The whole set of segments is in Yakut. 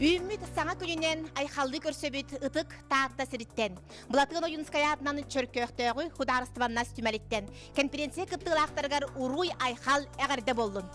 Үүммүт саҥа күнүнэн айхаллыы көрсөбүт ытык Таатта сириттэн, Былатыан Ойуунускай аатынан Чөркөөхтөөҕү худаарыстыбаннас түмэлиттэн конференция кыттыылаахтарыгар уруй-айхал эҕэрдэ буоллун!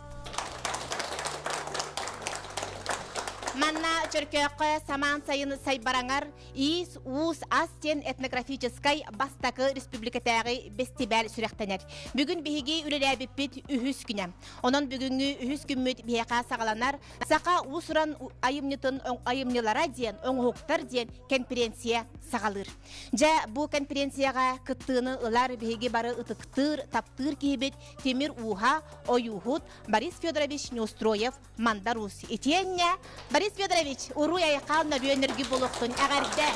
Манна Чөркөөххө самаан сайын сайбараҥар Иис, уус, ас диэн этнографическай бастакы республикатааҕы бэстибээл сүрэхтэнэр. Бүгүн биһиги үлэлээбиппит үһүс күнэ. Онон бүгүҥҥү үһүс күммүт биһиэхэ саҕаланар Саха уус-уран айымньытын айымньылара диэн, оҥоһуктар диэн кэнпириэнсийэ саҕалыыр. Дьэ, бу кэнпириэнсийэҕэ кыттыыны ылар биһиги бары ытыктыыр, таптыыр киһибит Тимир Ууһа, ойууһут Борис Федорович Неустроев Мандар Уус. Итиэннэ Борис Федорович уруй-айхал нөрүөн-нөргү буолуохтун эҕэрдэ!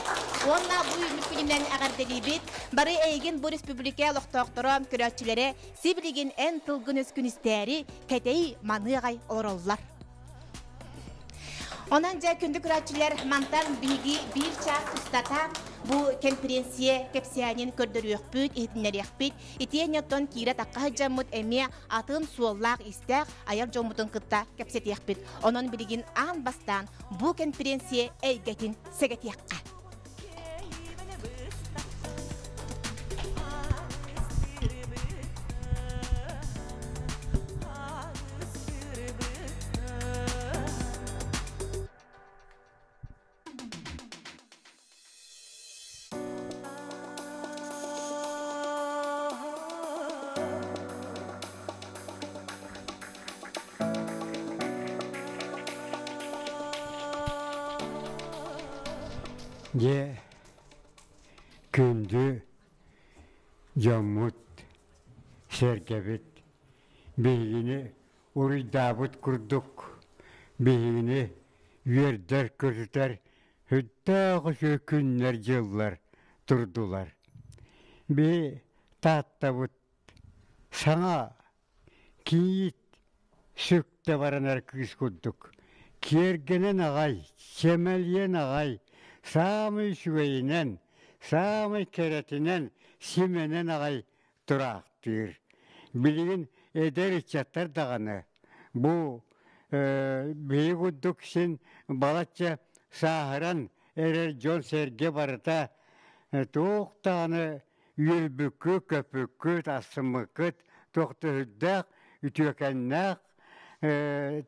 Уонна бу үүммүт күнүнэн эҕэрдэлиибит. Бары эйигин бу республика олохтоохторо, көрөөччүлэрэ сибилигин эн тылгын-өскүн истээри кэтэй маныаҕай олороллор. Онон дьэ күндү көрөөччүлэр мантан биһиги биир чаас устата бу кэмпириэнсийэ кэпсээнин көрдөрүөхпүт, иһитиннэриэхпит. Итиэннэ оттон киирэ тахха сылдьаммыт эмиэ атын суоллаах-иистээх айар дьоммутун кытта кэпсэтиэхпит. Онон билигин аан бастаан бу кэмпириэнсийэ эйгэтин сэгэтиэххэ. Дьэ, күндү дьоммут, сэргэбит биһигини уруйдаабыт курдук биһигини үөрдэр-көтүтэр сүрдээх үчүгэй күннэр-дьыллар турдулар. Биһи Тааттабыт саҥа кийиит сүктэ баранар кыыс курдук киэргэнэн аҕай, чэмэлийэн аҕай, саамай үчүгэйинэн, саамай кэрэтинэн симэнэн аҕай тураахтыыр. Билигин эдэр ыччаттар даҕаны бу биһиги курдук син балачча сааһыран эрэр дьон-сэргэ барыта туох даҕаны үөрбүккүт, көппүккүт, астыммыккыт, туох да сүрдээх үтүөкэннээх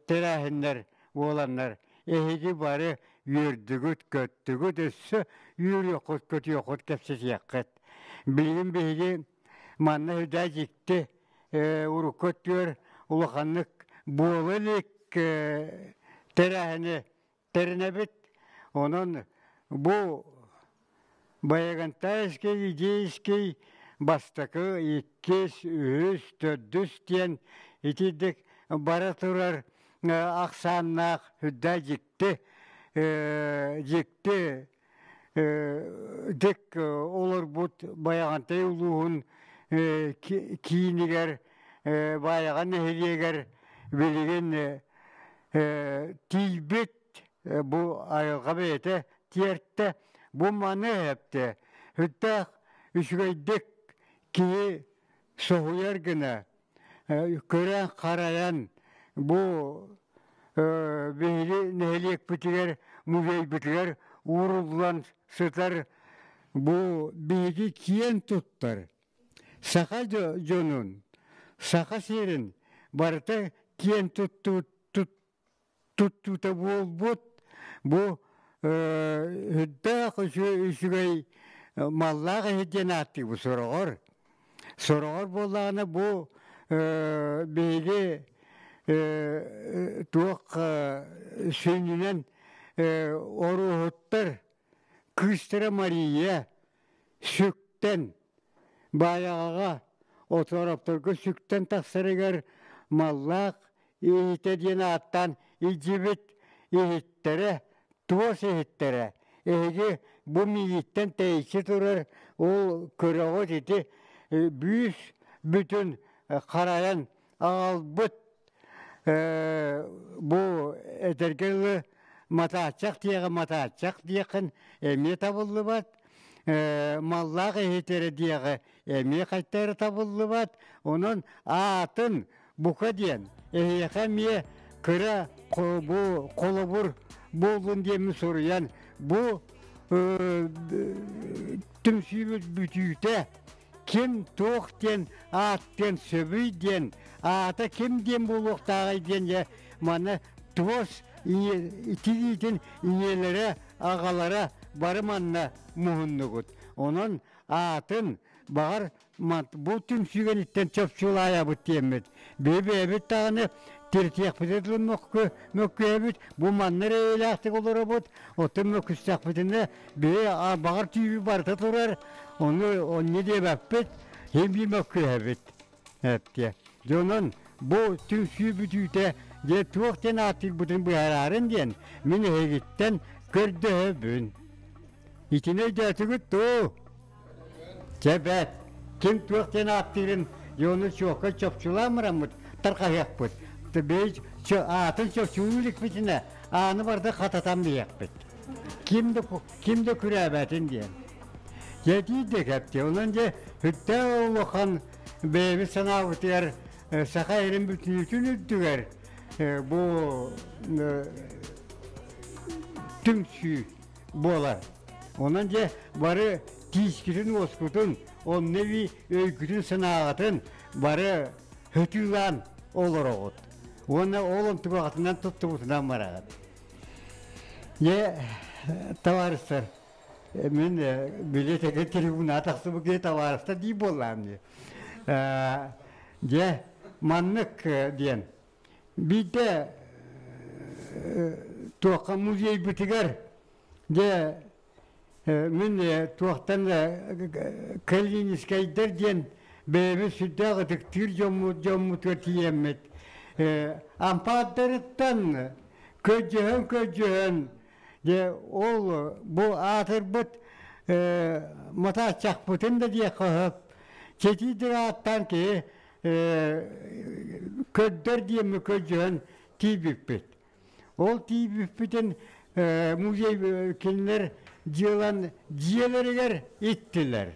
тэрээһиннэр буоланнар эһиги бары үөрдүгүт, көттүгүт, өссө үөрүөххүт, көтүөххүт, кэпсэтиэххит. Билигин биһиги манна сүрдээх дьикти урукку өттүгэр улаханнык буола илик тэрээһини тэринэбит. Онон бу Баягантайский, Идейский бастакы, иккис, үһүс, төрдүс диэн итирдик бара турар ахсааннаах үрдэ дьикти дьикти дик олорбут Байаҕантай улууһун киинигэр Баайаҕа нэһилиэгэр билигин тиийбит бу айылҕа бэйэтэ тиэртэ бу маны эптэ сүрдээх үчүгэйдик киһи соһуйар гына көрөн харайан бу биһиги нэһилиэкпитигэр музейбытыгар ууруллан сытар бу биһиги киэн туттар саха дьонун саха сирин барыта киэн туттуута буолбут бу үрдээх үчүгэй маллаах иһит диэн ааттыыбыт сороҕор сороҕор буоллаҕына бу биһиги туох сүнньүнэн оруоһуттар кыыстара Мария сүктэн Баайаҕаҕа Оторопторго сүктэн тахсарыгар маллаах иһитэ диэн ааттаан илдьибит иһиттэрэ, туос иһиттэрэ. Эһиги бу миигиттэн тэйиччи турар ол көрөҕүт ити бүүс бүтүн харайан аҕалбыт бу этэргэ дылы матааччах диэҕи матааччах диэххин эмиэ табыллыбат маллаах иһит эрэ диэҕи эмиэ хайта эрэ табыллыбат онон аатын бука диэн эһиэхэ эмиэ кыра бу холобур буоллун диэммин суруйан, бу түмсүүбүт бүтүүтэ ким туох диэн ааттыан сөбүй диэн, аата ким диэн буолуохтааҕый диэн дьэ манна туос тигиитин ийэлэрэ, аҕалара бары манна муһуннугут. Онон аатын баҕар бу түмсүүгэниттэн чопчулаайабыт диэммит. Бэйэбит даҕаны тиритиэхпитин мөккүһэбит, бу манна эрэ эйэлээхтик олоробут, оттон мөккүстэхпитинэ бэйэ баҕар түүбү барыта турар, ону онньу диэбэппит, син биир мөккүһэбит. Эптиэ. Дьонон бу түмсүү бүтүүтэ дьэ туох диэн ааттыырбытын быһаараарын диэн мин эһигиттэн көрдөһөбүн. Итини өйдөөтүгүт дуу? Чэ бэт, ким туох диэн ааттыырын дьону чуокка чопчулаан бараммыт тарҕаһыахпыт. Бэйи аатын чопчулуу иликпитинэ ааны барда хататан биһиэхпит. Ким да ким да күрээбэтин диэн. Дьэ да кэпти. Онон дьэ сүрдээх улахан бэйэбит санаабытыгар саха эрин бүтүнүүтүн үрдүгэр бу түмсүү буолар. Онон дьэ бары тиискитин-уоскутун, онно эбии өйгүтүн-санааҕытын бары хөтүүлаан олороҕут. Уонна ол онтугаҕытынан туттубутунан бараҕыт. Дьэ, товарищтар, мин билиэтэгэ трибуна тахсыбыт киһи товарищтар дии буоллаам дии. Дьэ, маннык диэн Биирдэ туохха музейбытыгар дьэ мин туохтан Калининскайдар диэн бэйэбит сүрдээх ытыктыыр дьоммут дьоммутугар тиийэммит ампаардарыттан көрдөһөн-көрдөһөн дьэ ол бу аатырбыт матааччахпытын да диэххэ сөп чэтиидир ааттаан киһи көрдөр диэмми көрдьөһөн тиийбиппит. Ол тиийбиппитин музей кинилэр дьыалан дьиэлэригэр иттилэр.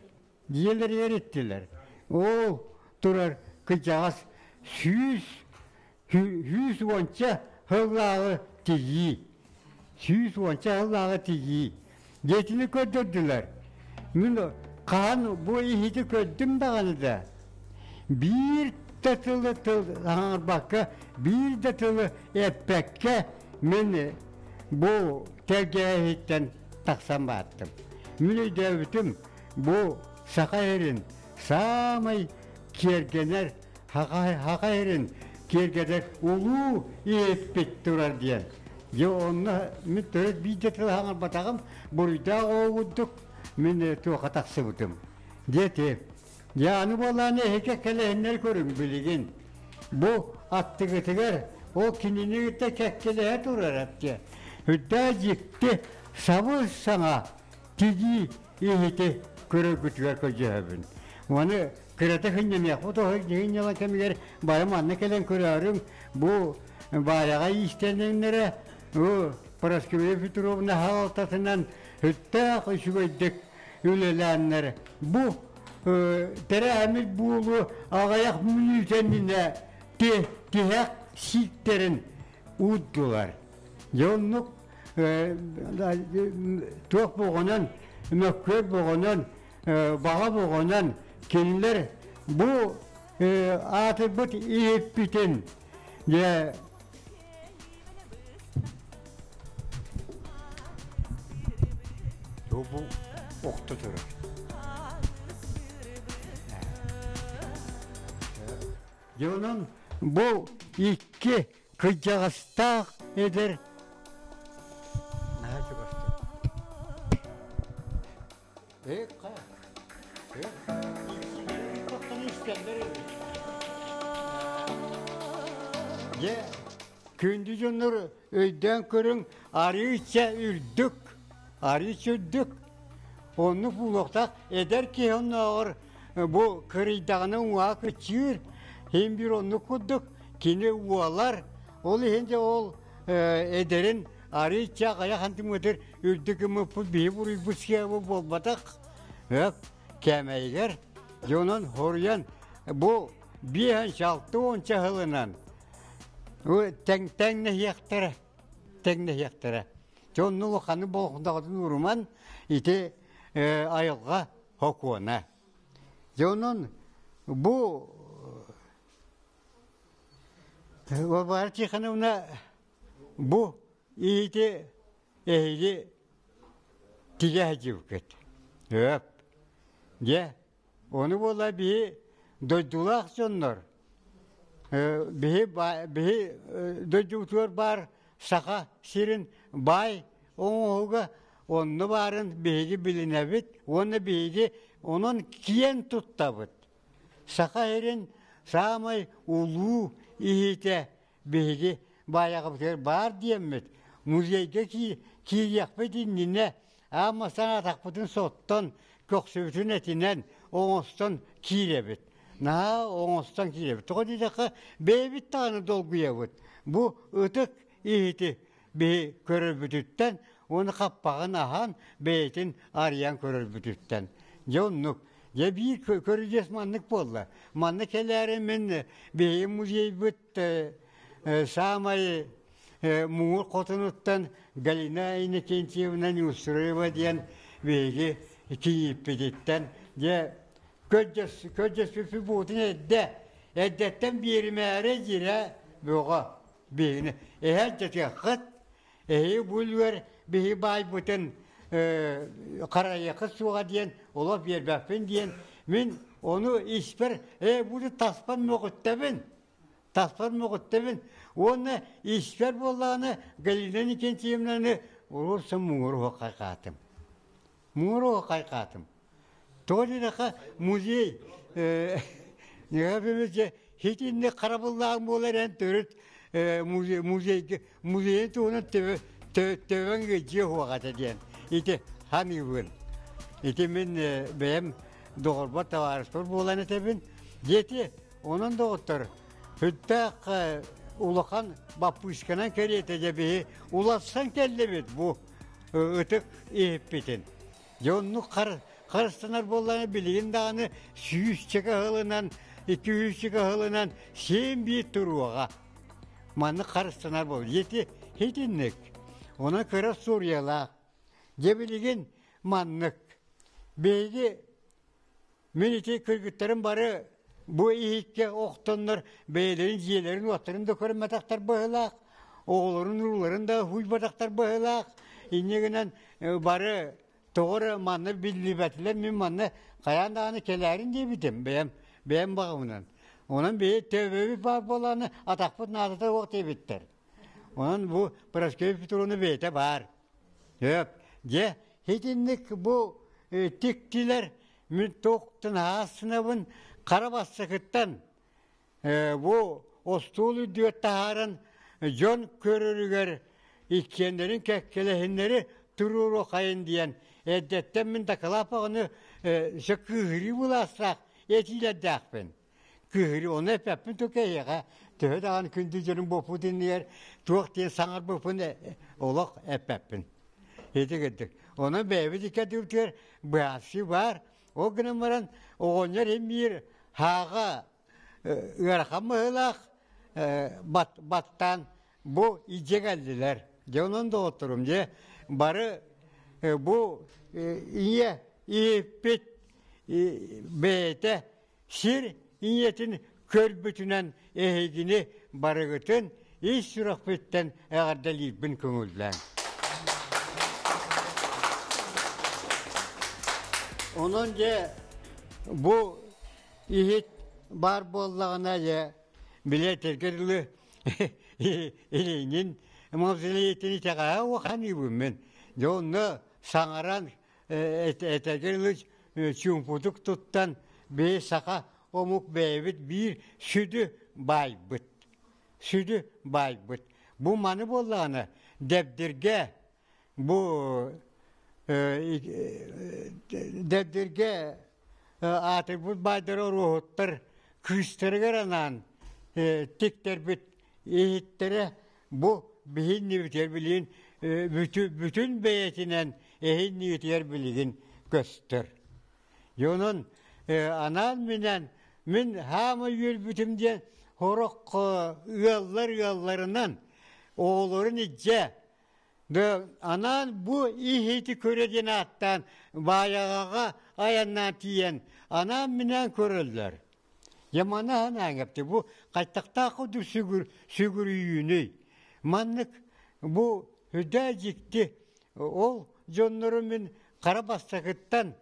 Дьиэлэригэр иттилэр. Ол турар кырдьаҕас 110 сыллааҕы тигии. 110 сыллааҕы тигии. Дьиэтини көрдөрдүлэр. Мин хаһан бу иһити көрдүм даҕаны да, биир да тылы тыл хаҥарбакка, биир да тылы эппэккэ мин бу тэлгэһиттэн тахсан бааттым. Мин өйдөөбүтүм, бу саха сирин саамай киэргэнэр Хаха сирин киэргэтэр улуу иһиппит турар диэн. Дьэ онно мин төрүт биирдэ тыл хаҥарбатаҕым, буруйдаах оҕо курдук мин туохха тахсыбытым. Диэти, дьэ аны буоллаҕына эһиги кэлэһиннэр көрүҥ билигин. Бу аттыгытыгар ол кинини кытта кэккэлэһэ турар эптиэ. Үрдээх дьикти сабыс саҥа тигии иһити көрөргүтүгэр көрдьөһөбүн. Ону кырата хынньаныахпыт оһо кэмигэр бары манна кэлэн көрөөрүҥ бу баараҕа иистэннэҥнэрэ бу Парасковья Петровна хаалтатынан сүрдээх үчүгэйдик үлэлээннэр бу тэрээһиммит буолуо аҕыйах мүнүүтэнинэ тиһэх сииктэрин уурдулар. Дьэ оннук туох боҕонон мөккүөр боҕонон баҕа боҕонон кинилэр бу аатырбыт иһиппитин дьэ бу охто турар. Дьэ онон бу икки кырдьаҕастаах эдэр наһаа чугастык. Дьэ, күндү дьоннор өйдөөн көрүҥ, арыыча үрдүк, арыыча үрдүк. Оннук буолуохтаах эдэр киһи оннооҕор бу кырыйдаҕына уҥуоҕа кыччыыр, син биир оннук курдук кини уолар. Ол иһин дьэ ол эдэрин арыыча аҕыйах сантиметр үрдүк гыммыппыт биһи буруйбут сыабы буолбатах. Кээмэйигэр дьонун хоруйан бу 5-60 сылынан тэҥнэһиэхтэрэ, тэҥнэһиэхтэрэ. Дьэ онно улаханнык болҕомтоҕутун ууруман ити айылҕа сокуона. Дьэ онон бу Варвара Тихоновна бу иһити эһиги тигэ сылдьыбыккыт. Өп. Дьэ, ону буола биһи дойдулаах дьоннор биһи биһи дойдубутугар баар Саха сирин баай оҥоһуга онно баарын биһиги билинэбит уонна биһиги онон киэн туттабыт. Саха сирин саамай улуу иһитэ биһиги баайаҕабытыгар баар диэммит музейга киириэхпит иннинэ аан бастаан атахпытын соттон, көхсүбүтүн этинэн оҥостон киирэбит. Наһаа оҥостон киирэбит. Тоҕо диэтэххэ, бэйэбит даҕаны долгуйабыт. Бу ытык иһити биһи көрөрбүтүттэн уонна хаппаҕын аһан бэйэтин арыйан көрөрбүтүттэн. Дьэ оннук. Дьэ биир көрүдьүөс маннык буолла. Манна кэлээри мин биһиги музейбыт саамай муҥур хотунуттан Галина Иннокентьевна Неустроева диэн биһиги кийииппититтэн дьэ көрдөспүппүт буутун эрдэ эрдэттэн биэримээри дьирэ бөҕө биһигини эһэ дьатыаххыт эһиги бу үлүгэр биһиги баайбытын харайыаххыт суоҕа диэн олох биэрбэппин диэн мин ону испэр ээ буду таспан мөҕүттэбин таспар мөҕүттэбин уонна испэр буоллаҕына Галина Никентьевнаны уруурсан муҥур уһук хайҕаатым. Муҥур уһук хайҕаатым. Тоҕо диэтэххэ музей хитинник харабыллаах буолар эн төрүт музей музейын туһунан төбөҥ ыдьыа суох диэн ити саныыбын. Ити мин бэйэм доҕорбор табаарыспар буолан этэбин. Диэти Онон доҕоттор, сүрдээх улахан баппыысканан кэриэтэ дьэ биһи уларсан кэллибит бу ытык иһиппитин. Дьэ оннук харыстанар буоллаҕына билигин даҕаны сүүсчэкэ сылынан, 200 сылынан син биир туруоҕа. Маннык харыстанар буол. Ити итинник. Онон кыра суруйалаах. Дьэ билигин маннык. Биһиги Мин ити кыргыттарым бары бу иһиккэ охтоннор бэйэлэрин дьиэлэрин-уоттарын да көрүммэтэхтэр быһыылаах, оҕолорун урууларын да уһуйбатахтар быһыылаах. Инньэ гынан бары тоҕо эрэ манна биллибэтилэр, мин манна хайаан даҕаны кэлээрин диэбитим бэйэм бэйэм баҕабынан. Онон биһи төбөбүт баар буоллаҕына атахпыт наадата суох диэбиттэр. Онон бу Парасковья Петровна бэйэтэ баар. Сөп. Дьэ, итинник бу тиктилэр мин туохтан аһаасынабын хара бастакыттан бу остуол үрдүгэр таһааран дьон көрөрүгэр иккиэннэрин кэккэлэһиннэри туруоруохайын диэн эрдэттэн мин дакылаапаҕыны өссө кыыһырыы былаастаах этиилэрдээхпин. Кыыһырыы ону эппэппин тука эйиэхэ төһө даҕаны күндү дьонум буолбут иннигэр туох диэн саҥарбыппын олох эппэппин. Ити курдук. Онон бэйэбит икки ардыбытыгар быһаарсыы баар. Ол гынан баран оҕонньор эмиир һааҕа ыарахан быһыылаах баттаан бу илдьэ кэллилэр. Дьэ онон доҕотторум дьэ бары бу ийэ ииппит бэйэтэ сир ийэтин көрбүтүнэн эһигини барыгытын ис сүрэхпиттэн эҕэрдэлиирбин көҥүллээҥ. Онон дьэ бу иһит баар буоллаҕына дьэ били этэргэ дылы илиҥин мавзолейтын итэҕэһэ улаханыыбын мин. Дьэ онно саҥаран этэргэ дылы чуумпутук туттан бэйэ саха омук бэйэбит биир сүдү баайбыт. Сүдү баайбыт. Бу маны буоллаҕына Дэбдиргэ бу Дэбдиргэ аатырбыт баайдар оруоһуттар кыыстарыгар анаан тиктэрбит иһиттэрэ Бу биһиннибитигэр билигин бүтүн бэйэтинэн эһиннибитигэр билигин көстөр. Дьонун анаан-минээн мин хаама үөрбүтүм диэн сорох ыаллар ыалларынан оҕолорун илдьэ. Анаан бу иһити көрө диэн ааттаан Баайаҕаҕа айаннаан тиийэн анаан-минээн көрөллөр. Дьэ маны санааҥ эпти бу хайтахтаах курдук сүгүрүйүүнүй? Маннык бу сүрдээх дьикти ол дьоннору мин хара бастакыттан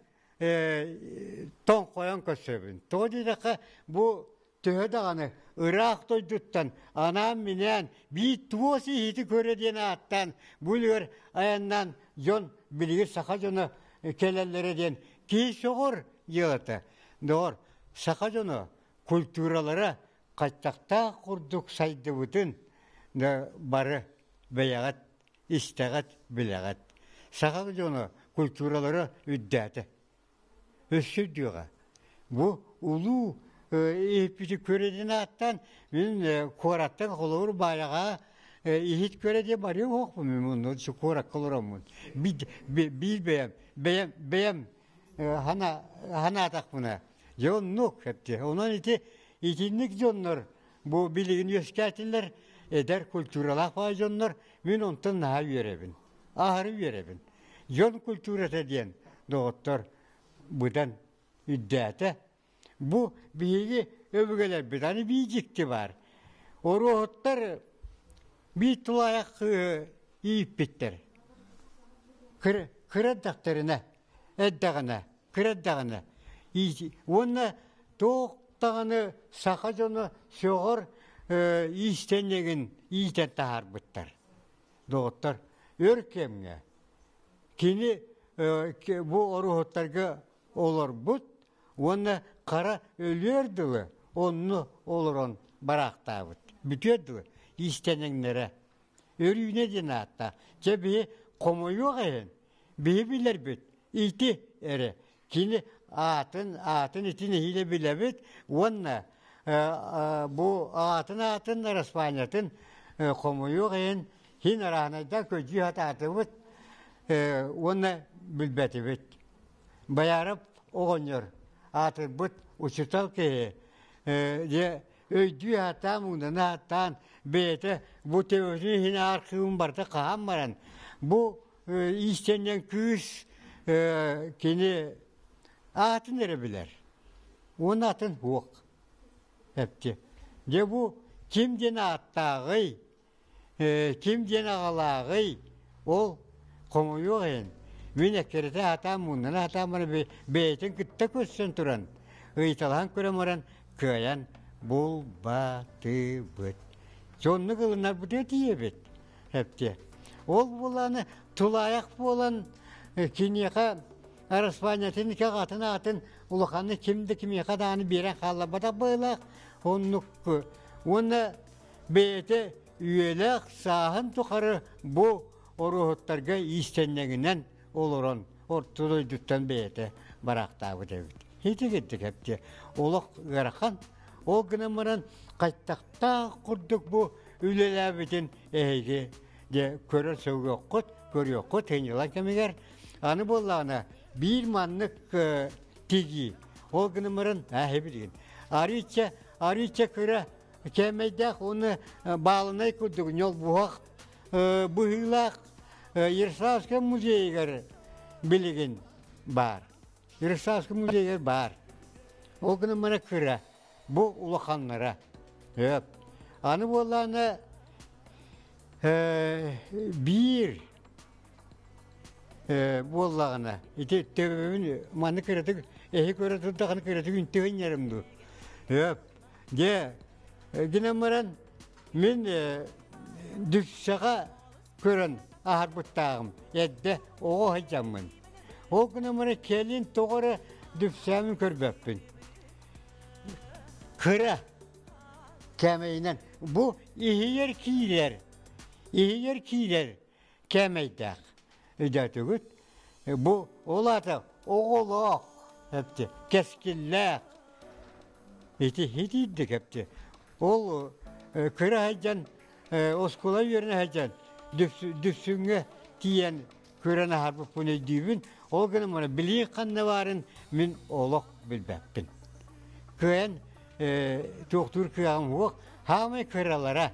тоҥхойон көрсөбүн. Тоҕо диэтэххэ бу төһө даҕаны ыраах дойдуттан анаан-минээн биир туос иһити көрө диэн ааттаан бу үлүгэр айаннаан дьон билигин саха дьоно кэлэллэрэ диэн киһи сөҕөр дьыалата. Доҕор, саха дьоно культуралара хаччахтаах курдук сайдыбытын да бары бэйэҕит истэҕит, билэҕит. Саха дьоно культуралара үрдээтэ. Өссө үрдүөҕэ. Бу улуу иһиппити көрөдин ааттаан мин куораттан холобур Баайаҕа иһит көрө диэн барыам суохпун мин онно куоракка олороммун. Биир бэйэм бэйэм бэйэм ханаатахпына дьэ оннук эпти. Онон ити итинник дьоннор бу билигин үөскээтилэр эдэр культуралаах баай дьоннор мин онтон наһаа үөрэбин. Аһары үөрэбин. Дьон культурата диэн доҕоттор быдан үрдээтэ. Бу биһиги өбүгэлэрбит аны биир дьикти баар. Оруоһуттар биир тулаайах ииппиттэр. Кыра эрдэхтэринэ, эрдэҕинэ, кыра эрдэҕинэ уонна туох даҕаны саха дьоно сөҕөр иистэнньэҥин иитэн таһаарбыттар. Доҕоттор, өр кэмҥэ кини бу оруоһуттарга олорбут уонна хара өлүөр дылы онно олорон бараахтаабыт. Бүтүөр дылы иистэнэҥнэрэ. Өрүүнэ диэн ааттаах. Чэ биһи хомойуох иһин, биһи билэрбит ити эрэ. Кини аатын, аатын итин иһиилэ билэбит уонна бу аатын аатын араспаанньатын хомойуох иһин хин араанайда көдьүү хатаатыбыт уонна билбэтибит. Байаарап оҕонньор аатырбыт учуутал киһи дьэ өйдүү сатаан муҥнана сатаан бэйэтэ бу төбөтүн иһин архыыбын барыта хаһан баран бу иистэнньэҥ кыыс кини аатын эрэ билэр уонна атын суох эпти дьэ бу ким диэн ааттааҕый ким диэн аҕалааҕый ол хомойуох иһин мин эккирэтэ сатаан муҥнана сатаан баран бэйэтин кытта көрсөн туран ыйыталаһан көрөн баран кыайан булбатыбыт соннук ылынарбытыгар тиийэбит эптиэ ол буолааны тулаайах буолан киниэхэ араспаанньатын атын аатын улаханнык ким да кимиэхэ даҕаны биэрэн хаалларбатах быһыылаах оннук уонна бэйэтэ үйэлээх сааһын тухары бу оруоһуттарга иистэнньэҥинэн олорон орто дойдуттан бэйэтэ бараахтаабыт эбит. Ити кирдик эптиэ. Олох ыарахан. Ол гынан баран хайтахтаах курдук бу үлэлээбитин эһиги дьэ көрөр сөҕүөххүт, көрүөххүт сынньалаҥ кэмигэр. Аны буоллаҕына биир маннык тигии. Ол гынан баран аа билигин. Арыычча арыычча кыра кээмэйдээх уонна баалынай курдук ньолбуһах быһыылаах Ярославскай музейыгар билигин баар. Ярославскай музейыгар баар. Ол гынан баран кыра. Бу улаханнара. Өп. Аны буоллаҕына биир буоллаҕына ити төбөбүн манны кыратык эһи көрө турдахына кыратык үнтүһүннэрим дуу. Өп. Дьэ, гынан баран мин дүпсэҕэ көрөн аһарбыттааҕым эрдэ оҕо сылдьаммын. Ол гынан баран кэлин тоҕо эрэ дүпсээмин көрбөппүн. Кыра кээмэйинэн бу иһийэр киирэр, иһийэр киирэр кээмэйдээх. Өйдөөтүгүт? Бу ол аата оҕолоох эпти, кэскиллээх. Ити итиирдик эпти. Ол кыра сылдьан оскуола үөрэнэ сылдьан Дүпсүҥҥэ тиийэн көрөн аһарбыппын өйдүүбүн. Ол гынан баран билии ханна баарын мин олох билбэппин. Кыайан туохтуур кыаҕым суох. Хаамай кыралара,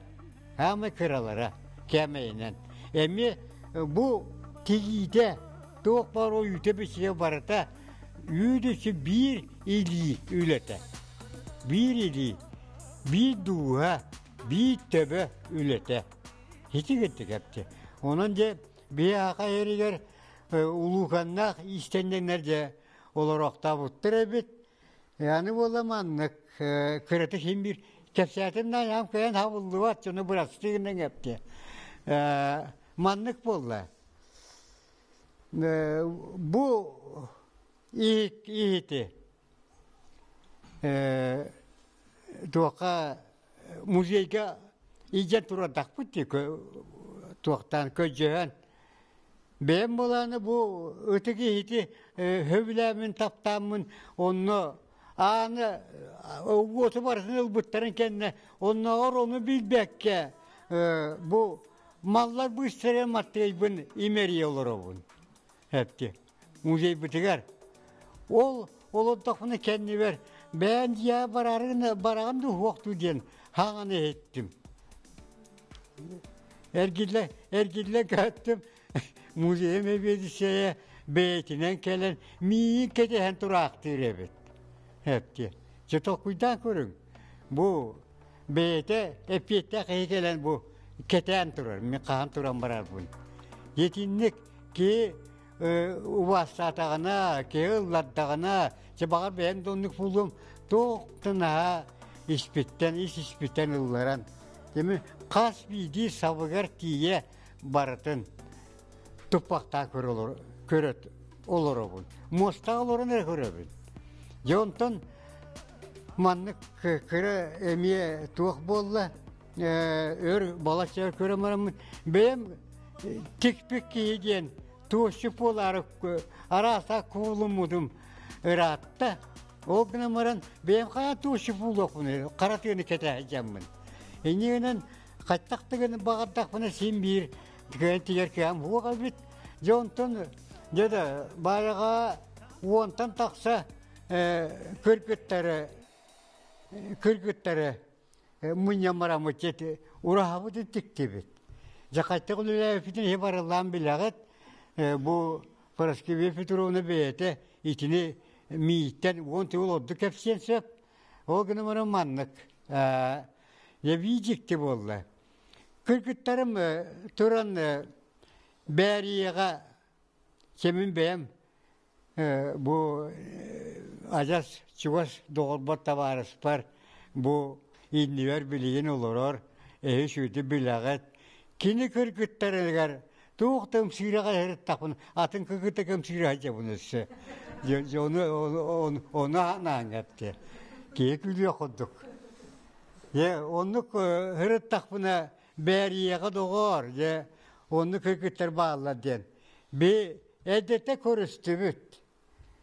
хаамай кыралара кээмэйинэн. Эмиэ Бу тигиитэ туох баар ойуута-бичигэ барыта үүт-үкчү биир илии үлэтэ. Биир илии, биир дууһа, биир төбө үлэтэ. Ити кытта кэпти. Онон дьэ биһи аха эригэр улууканнаах иистэнньэҥнэр дьэ олороохтообуттар эбит. Аны буола маннык кырата син биир кэпсээтим да айаам кыайан хабыллыбат дьону бырастыы гынан эпти. Маннык буолла. Бу иһити туохха музейга илдьэн турардахпыт дии туохтаан көдьөһөн бэйэм буолааны бу ытык иһити сөбүлээммин таптааммын онно ааны уоту барытын ылбыттарын кэннэ оннооҕор ону билбэккэ бу маллар быыстарын маттыйбын имэрийэ олоробун эпти музейбытыгар ол олордохпуна кэннибэр бэйэн дьиэ барарын бараҕын да уһуохтуу диэн хаҥан иһиттим эргиллэ эргиллэ көттүм музейым эбиэдиссэйэ бэйэтинэн кэлэн миигин кэтэһэн тураахтыыр эбит эпти дьэ толкуйдаан көрүҥ бу бэйэтэ эппиэттээх киһи кэлэн бу кэтээн турар мин хаһан туран барарбын итинник киһи убаастаатаҕына киһи ыллардаҕына чэ баҕар бэйэм да оннук буолуом туох да наһаа испиттэн ис испиттэн ылларан кими хас биирдии сабыгар тиийэ барытын туппахтаа көрө олоробун муостаҕа олорон эрэ көрөбүн дьэ онтон маннык кыра эмиэ туох буолла өр балачча көрөн бараммын бэйэм тикпит киһи диэн туосчу буолаары араастаах куулуммутум ыраатта ол гынан баран бэйэм хайа туосчу буолуохпун хара тыаны кэтэ сылдьаммын иннигинэн хаттах да баҕардахпына син биир кыайан тигэр кыам суох эбит дьэ онтон дьэ да баайаҕа уонтан тахса кыргыттары кыргыттары мунньан бараммыт ураһабытын тиктибит дьэ хайтах үлэлээбиппитин иһи барыллаан билэҕит бу Параскевия Петровна бэйэтэ итини мииттэн уон төгүл ордук кэпсиэн сөп ол гынан баран маннык дьэ дьикти буолла кыргыттарым туран Бээрийэҕэ сэмин бэйэм бу адьас чугас доҕорбор табаарыспар бу иннибэр билигин олорор эһи сүтү билэҕит кини кыргыттарыгар туох да ымсыыраҕа сырыттахпын атын кыргытта ымсыыра сылдьабын өссө ону ону анаан эттэ киһи күлүөх курдук дьэ оннук сырыттахпына Бээрийэҕэ доҕоор, дьэ, оннук кыргыттар бааллар диэн. Би эрдэтэ көрүстүбүт.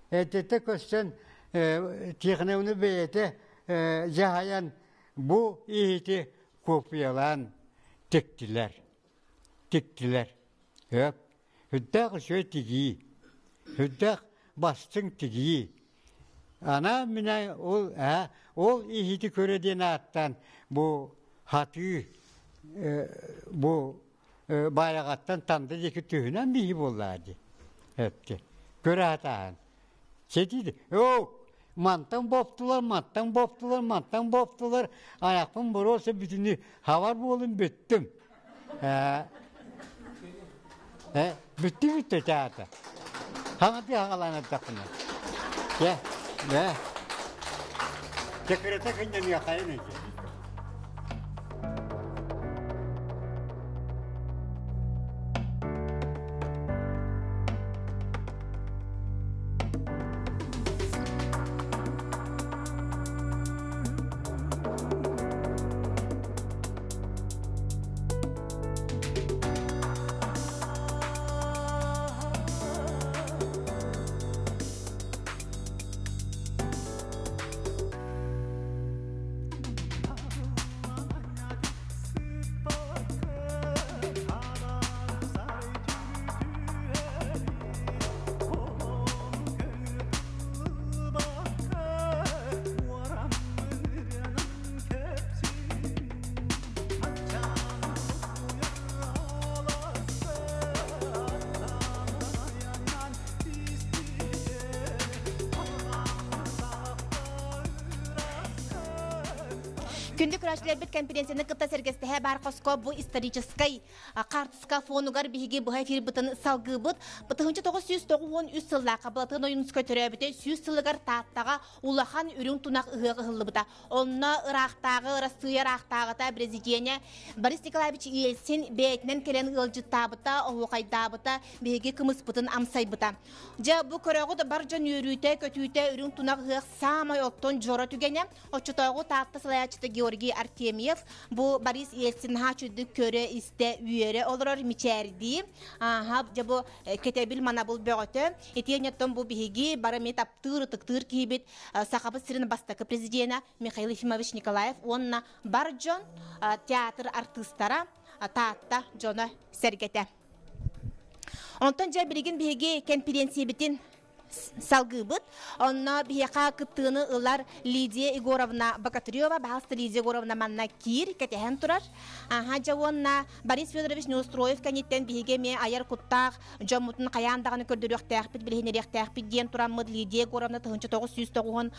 Эрдэтэ көрсөн технауны бэйэтэ дьаһайан бу иһити копиялаан тиктилэр. Тиктилэр. Өп. Үрдээх үчүгэй тигии. Үрдээх бастыҥ тигии. Анаан минэ ол ол иһити көрө диэн ааттаан бу хатыы бу баайаҕаттан Танда диэки түһүнэн биһи буоллаа дии. Эпти. Көрө сатааһын. Сэтиди. Оо, мантан боптулар, мантан боптулар, мантан боптулар. Айахпын боруоса бүтүнү хабар буолун бүттүм. Бүттү бүттү театр. Хаҥатыы хаҥалаан эрдэхпинэ. Дьэ, дьэ. Кэкирэтэ кынньаныахайын ити. Күндү көрөөччүлэрбит конференцияны кытта сэргэстэһэ баар хоско бу историческай хаартыска фонугар биһиги быһа эфирбытын салгыыбыт. 1993 сыллаахха Былатыан Ойуунускай төрөөбүтэ 100 сылыгар Тааттаҕа улахан үрүҥ тунах ыһыах ыһыллыбыта. Онно ыраахтааҕы Арассыыйа ыраахтааҕыта президенэ Борис Николаевич Ельцин бэйэтинэн кэлэн ыалдьыттаабыта, оһуохайдаабыта, биһиги кымыспытын амсайбыта. Дьэ, бу көрөҕүт бар дьон үөрүүтэ, көтүүтэ үрүҥ тунах ыһыах саамай оттон дьоро түгэнэ. Оччотооҕу Таатта салайааччыта Георгий Артемьев бу Борис Ельцин наһаа үчүгдүк көрө-истэ, үөрэ олорор мичээрдии. Ааһа, дьэ бу кэтэбил манабыл бөҕөтө. Итиэнньэттэн бу биһиги бары эмиэ таптыыр, ытыктыыр киһибит Сахабыт сирин бастакы президенэ Михаил Ефимович Николаев уонна бар дьон театр артыыстара Таатта дьоно сэргэтэ. Онтон дьэ билигин биһиги кэмпириэнсийэбитин салгыыбыт. Онно биһиэхэ кыттыыны ылар Лидия Егоровна Богатырева, баһаалыста Лидия Егоровна манна киир, кэтэһэн турар. Аха, дьэ уонна Борис Федорович Неустроев кэнниттэн биһиги эмиэ айар куттаах дьоммутун хайаан даҕаны көрдөрүөхтээхпит, билиһиннэриэхтээхпит диэн тураммыт Лидия Егоровна 1996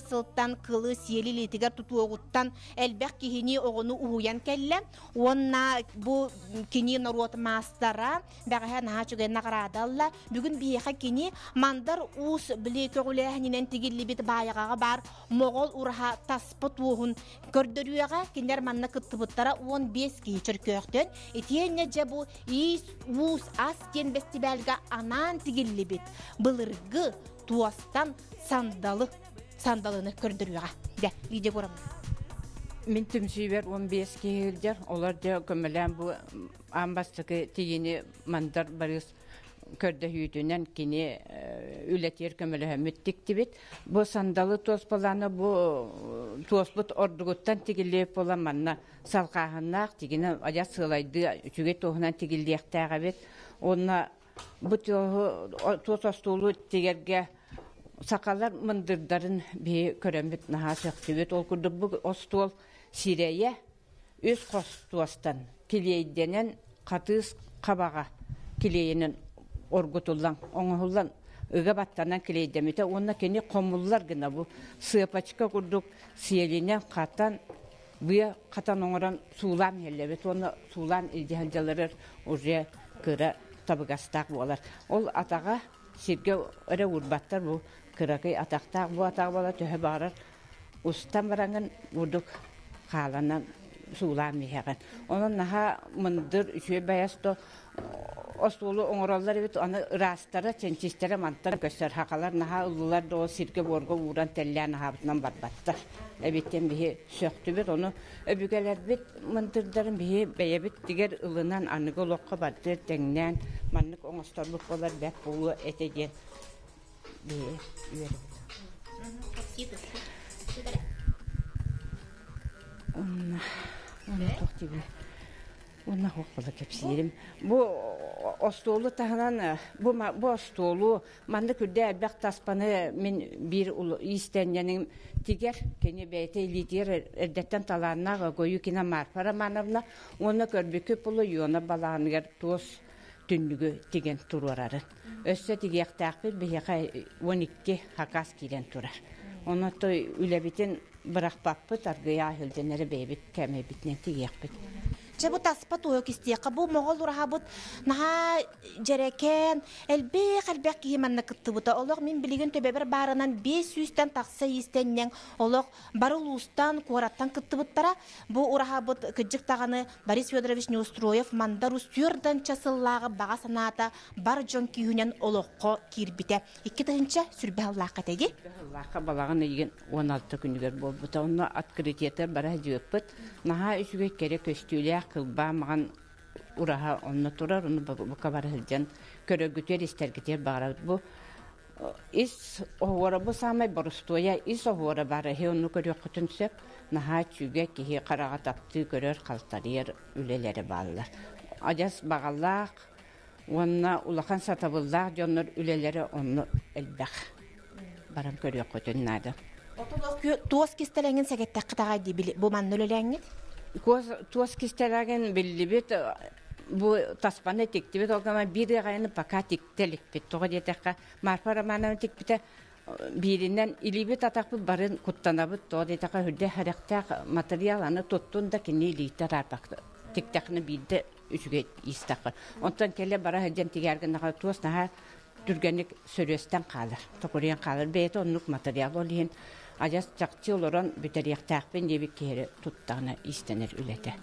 сылтан кылы сиэли илиитигэр тутуоҕуттан элбэх киһини, оҕону уһуйан кэллэ. Уонна бу кини норуот маастара бэҕэһээ наһаа үчүгэй наҕараада ылла. Бүгүн биһиэхэ кини Мандар Уус били көҕүлээһининэн тигиллибит баайаҕаҕа баар Моҕол ураһа таспыт уоһун көрдөрүөҕэ. Кинилэр манна кыттыбыттара 15 киһи Чөркөөхтөн. Итиэннэ дьэ бу Иис Уус Ас диэн бэстибээлгэ анаан тигиллибит былыргы туостан сандалы сандалыны көрдөрүөҕэ. Дэ, Лидия Егоровна. Мин түмсүүбэр 15 киһи сылдьар. Олор дьэ көмөлөөн бу аан бастакы тигини Мандар Барыс көрдөһүүтүнэн кини үлэтигэр көмөлөһөммүт тиктибит. Бу сандалы туоспалааны бу туоспут ордугуттан тигиллибит буолан манна салҕааһыннаах тигини адьас сыалайдыы үчүгэй туоһунан тигиллиэхтээх эбит. Уонна бу туоһу туос остуолу тигэргэ сахалар мындырдарын биһи көрөммүт наһаа сөхтүбүт. Ол курдук бу остуол сирэйэ үс хос туостан килиэйдэнэн хатыыс хабаҕа килиэйинэн оргутуллан оҥоһуллан ыга баттанан килиэйдэммитэ уонна кини хомуллар гына бу сыапачка курдук сиэлинэн хатан быа хатан оҥорон суулаан иһэллэбит уонна суулаан илдьэ сылдьалларыгар уже кыра табыгастаах буолар. Ол атаҕа сиргэ эрэ уурбаттар бу кыракый атахтаах бу атаҕа буола төһө баҕарар устан бараҥын бурдук хааланан суулаан иһэҕин. Онон наһаа мындыр үчүгэй байас то остуолу оҥороллор эбит, аны ыраастара, чэнчистэрэ мантан көстөр. Хахалар наһаа ыллылар да ол сиргэ-буорга ууран тэллээн аһаабытынан барбаттар. Эбиттэн биһи сөхтүбүт, ону өбүгэлэрбит мындырдарын биһи бэйэбит тигэр ылынан аныгы олоххо бардыар тэҥнээн маннык оҥосторбут буолар бэрт буолуо этэ диэн биһи үөрэбит. Онно туох диибин Уонна хуохпала кэпсиирим. Бу остуолу таһынан бу бу остуолу маннык үрдэ элбэх таспаны мин биир иистэнньэниҥ тигэр кини бэйэтэ илиитигэр эрдэттэн талааннаах Огоюкина Марфа Романовна уонна көрбүккүт булу Иона балаҕаныгар туос түннүгү тигэн туруорарын. Өссө тигиэхтээхпит биһиэхэ 12 хакас киирэн турар. Онон той үлэбитин бырахпаппыт, аргыйа сылдьан эрэ бэйэбит кээмэйбитинэн тигиэхпит. Чэ бу таспа туһу кистиэххэ бу моҕол ураһабыт наһаа дьэрэкээн элбэх элбэх киһи манна кыттыбыта. Олох мин билигин төбөбөр баарынан 500-тэн тахса иистэнньэҥ олох бары улуустан, куораттан кыттыбыттара. Бу ураһабыт кыдьык даҕаны Борис Федорович Неустроев Мандар Уус түөрт сыллааҕы баҕа санаата бар дьон күүһүнэн олоххо киирбитэ. 2000 сүрбэ сыллаахха этэги. Сыллаахха балаҕан ыйын 16 күнүгэр буолбута. Онно открытиета бара сылдьыбыппыт. Наһаа үчүгэй кэрэ көстүүлээх кылбаа маҕан ураһа онно турар. Ону бука бара сылдьан көрөргүтүгэр, истэргитигэр баҕарабыт. Бу ис оһуора бу саамай борустуойа ис оһуора баар эһи онну көрүөххүтүн сөп наһаа үчүгэй киһи хараҕа таптыы көрөр халтарыйар үлэлэрэ бааллар адьас баҕалаах уонна улахан сатабыллаах дьоннор үлэлэрэ онно элбэх баран көрүөххүтүн наада. Туос кистэлэҥин сэгэттэххит аҕай дии бу манна үлэлээҥҥит? Туос кистэлэҥин биллибит бу таспаны тиктибит ол гынан биир ыаҕайаны пока тиктэ иликпит тоҕо диэтэххэ Марфа Романовна тикпитэ. Бииринэн илиибит атахпыт барын куттанабыт, тоҕо диэтэххэ үрдэ харэхтээх материал аны туттун да кини илиитэ араарбакка тиктэххинэ биирдэ үчүгэй иистэххэ. Онтон кэлэ бара сылдьан тигээр гыннаҕына туос наһаа түргэнник сөрүөстэн хаалар, токуруйан хаалар. Бэйэтэ оннук материал, ол иһин адьас чахчы олорон бүтэриэхтээхпин диэбит киһи туттаҕына иистэнэр үлэтэ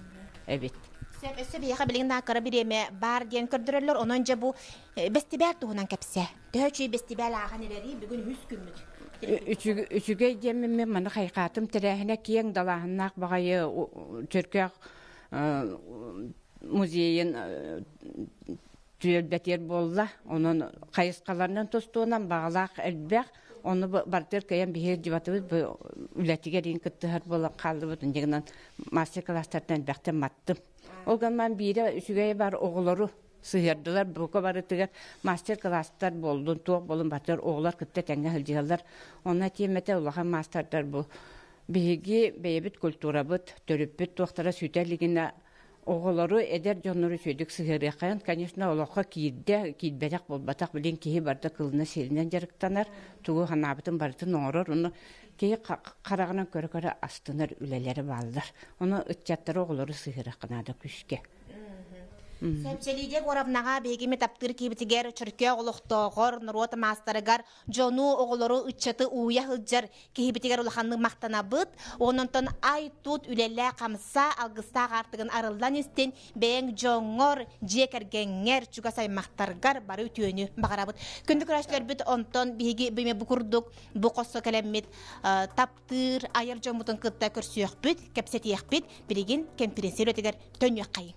эбит. Сөп, өссө биһиэхэ билигин да кыра бириэмэ баар диэн көрдөрөллөр. Онон дьэ бу бэстибээл туһунан кэпсээ. Төһө үчүгэй бэстибээл ааһан эрэрий? Бүгүн үһүс күммүт. Үчүгэй диэммин мин маны хайҕаатым. Тэрээһинэ киэҥ далааһыннаах баҕайы Чөркөөх музейын түөлбэтиэр буолла. Онон хайысхаларынан тустуунан баҕалаах элбэх. Ону бартыар кыайан биһиги дьыбатыбыт бу үлэтигэр иин кыттыһар буолан хааллыбыт. Инньэ гынан мастер-класстартан элбэхтэн маттым. Ол гынан биирэ үчүгэйэ бар оҕолору сыһыардылар. Бука барытыгар мастер-класстар буоллун, туох буоллун батыр оҕолор кытта тэҥҥэ сылдьыһаллар. Онно тиэмэтэ улахан маастардар бу. Биһиги бэйэбит культурабыт, төрүппүт туохтара сүтэ илигинэ оҕолору, эдэр дьоннору үчүгэйдик сыһыарыаххайын, конечно, олоххо киирдэ, киирбэтэх буолбатах. Билин киһи барыта кылына сиринэн дьарыктанар, тугу санаабытын барытын оҥорор. Ону киһи хараҕынан көрө-көрө астынар үлэлэрэ бааллар. Ону ыччаттары, оҕолору сыһыарыахха наада күүскэ. Сэмсэлиигэ Горовнаҕа биһиги таптыыр киһибитигэр Чөркөөх олохтооҕор, норуот маастарыгар дьону, оҕолору, ыччаты ууйа сылдьар киһибитигэр улаханнык махтанабыт. Ононтон ай-тут үлэлээ хамса алгыстаах аартыгын арыллан истин, бэйэҥ дьоҥҥор, дьиэ кэргэҥҥэр, чугас аймахтаргар бары үтүөнү баҕарабыт. Күндү көрөөччүлэрбит, онтон биһиги бу курдук бу хоско кэлэммит таптыыр айар дьоммутун кытта көрсүөхпүт, кэпсэтиэхпит. Билигин кэмпириэнсийэ үлэтигэр төннүөххэйиҥ.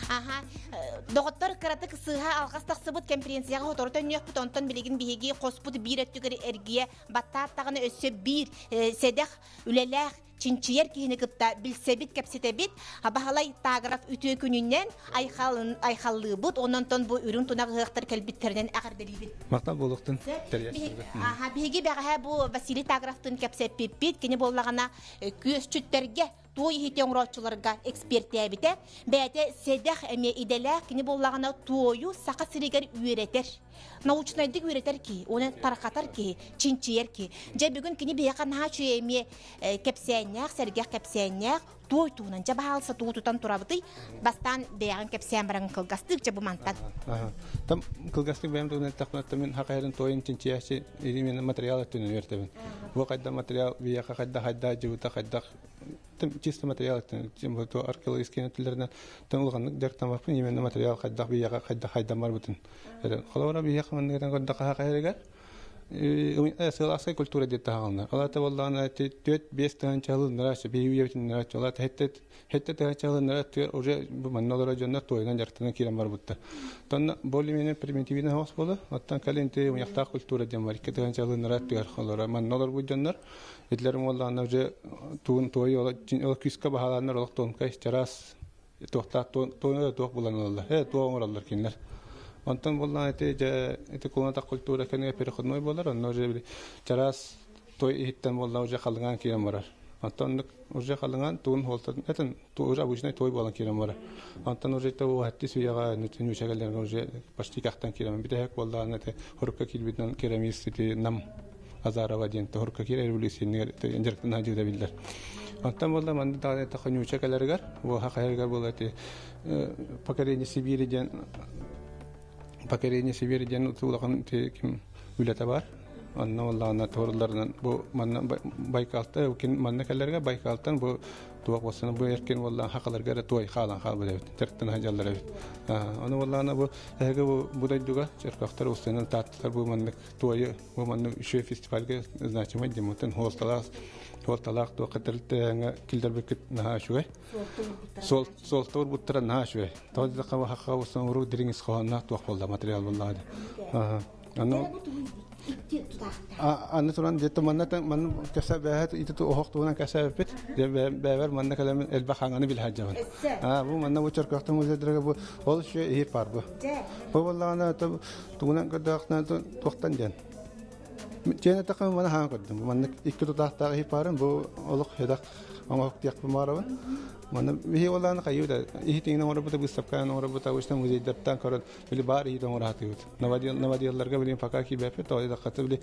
Аха, доҕоттор кыратык сыыһа алҕас тахсыбыт конференцияҕа сотору төннүөхпүт, онтон билигин биһиги хоспут биир өттүгэр эргийэ баттааттаҕына өссө биир сэдэх үлэлээх чинчийэр киһини кытта билсэбит, кэпсэтэбит. Баһылай Тагров үтүө күнүнэн айхаллыыбыт, онон бу үрүҥ тунах ыһыахтар кэлбиттэринэн эҕэрдэлиибит. Махтал буолуохтун. Аха, биһиги бэҕэһээ бу Василий Тагровтын кэпсэппиппит, кини буоллаҕына күөсчүттэргэ туой иһити оҥорооччуларга экспертээбитэ. Бэйэтэ сэдэх эмиэ идэлээх, кини буоллаҕына туойу Саха сиригэр үөрэтэр. Научнайдык үөрэтэр киһи, уонна тарҕатар киһи, чинчийэр киһи. Дьэ бүгүн кини биһиэхэ наһаа үчүгэй эмиэ кэпсээннээх, сэргэх кэпсээннээх, туой туһунан дьэ баһаалыста тугу тутан турабытый? Бастаан бэйэҕин кэпсээн баран кылгастык дьэ бу мантан. Там кылгастык бэйэм туһунан эттэхпинэ, мин хахайарын туойун чинчийээччи именно материал өттүнэн үөртэбин. Бу хайда материал биһиэхэ хайда хайда дьыбыта хайдах чисто материал өттүнэн археологический өттүлэринэн тэн улаханнык дьарыктаммаппын именно материал хайдах биһиэхэ хайда хайдаммар бутун. Холобура биһиэхэ манныгынан көрдөххө хахайарыгар сылааскай культура диэт таһаҕална. Алата боллаана 4-5 тыһанчалыннара биһиэбитиннара алата хетте тыһанчалыннара уже бу манна олорор дьоннор туойунан дьарыктанан киирэн барбыттар. Тонна более-менее примитивный хаос буола. Оттон кэлин ти уяхтаах культура диэн бар 2 тыһанчалыннара тыгар олоро манна олорбут дьоннор итлер моллаана уже туун туой ол күүскэ баһалааннар олох тонкай чараас туохтаах туойна туох булан ылаллар. Туох оҥороллор кинилэр. Онтон буллаан ити дьэ ити кулунатах культура кэннигэр переходной буолар, онно уже чараас той иһиттэн буолла уже халыҥаан киирэн барар. Онтон уже халыҥаан туун хуолтатын этин уже обычный той буолан киирэн барар. Онтон уже ити уһатти сүүйэҕэ нүчэгэллэргэ уже почти кахтан киирэн бүтэһик буоллаҕына ити хорукка киирбитинэн керамист ити нам Азарова диэн хорукка киирэр революциянигэр дьарыктана сылдьыбыта биллэр. Онтон буолла манна даҕаны эттэххэ ньууча кэлэригэр, уоха хайарыгар буолла ити поколение Сибири диэн поколение Сибири диэн улахан ким үлэтэ бар. Онно буоллаҕына туорулларынан бу манна Байкалта манна кэлэргэ Байкалтан бу туох буолсана бу эркин буоллаан хахаларга эрэ туой хаалан хаалбыт эбит. Дьарыктана сылдьаллар эбит. Ону буоллаҕына бу эһиги бу бу дойдуга Чөркөөхтөр устунан таатталар бу маннык туойу бу маннык үчүгэй фестивальга значимай диэн хуолталаах хуолталаах туохха тэрилтэҥэ киллэрбиккит наһаа үчүгэй. Суолта урбуттара наһаа үчүгэй. Тоҕо диэтэххэ хахха устан урук дириҥ ис хоһоонноох туох буолла материал буоллаҕа дии. Аны Икки тутаахтаах. Аны туран дьэ манна манна кэсэ бэһэт ити оһох туһунан кэсээбиппит. Дьэ бэбэр манна кэлэмин элбэх хаҥаны билэ сылдьабын. Аа бу манна бу Чөркөөхтөн музейдарга бу ол үчүгэй иһит баар бу. Бу буоллаҕына тугунан көрдөөхтөн туохтан диэн. Тиэнэ тахым мана хаан көрдүм. Маннык икки тутаахтаах иһит баарын бу олох һедах оҥоһук диэхпин баарабын. Манна биһи олааны хайыы да иһит иҥин оҥорбута быыстапканан оҥорбута обычно музейдартан көрөн били баар иһит оҥоро сатыыбыт. Новоделларга билин пока киирбэппит, тоҕо диэтэххэ били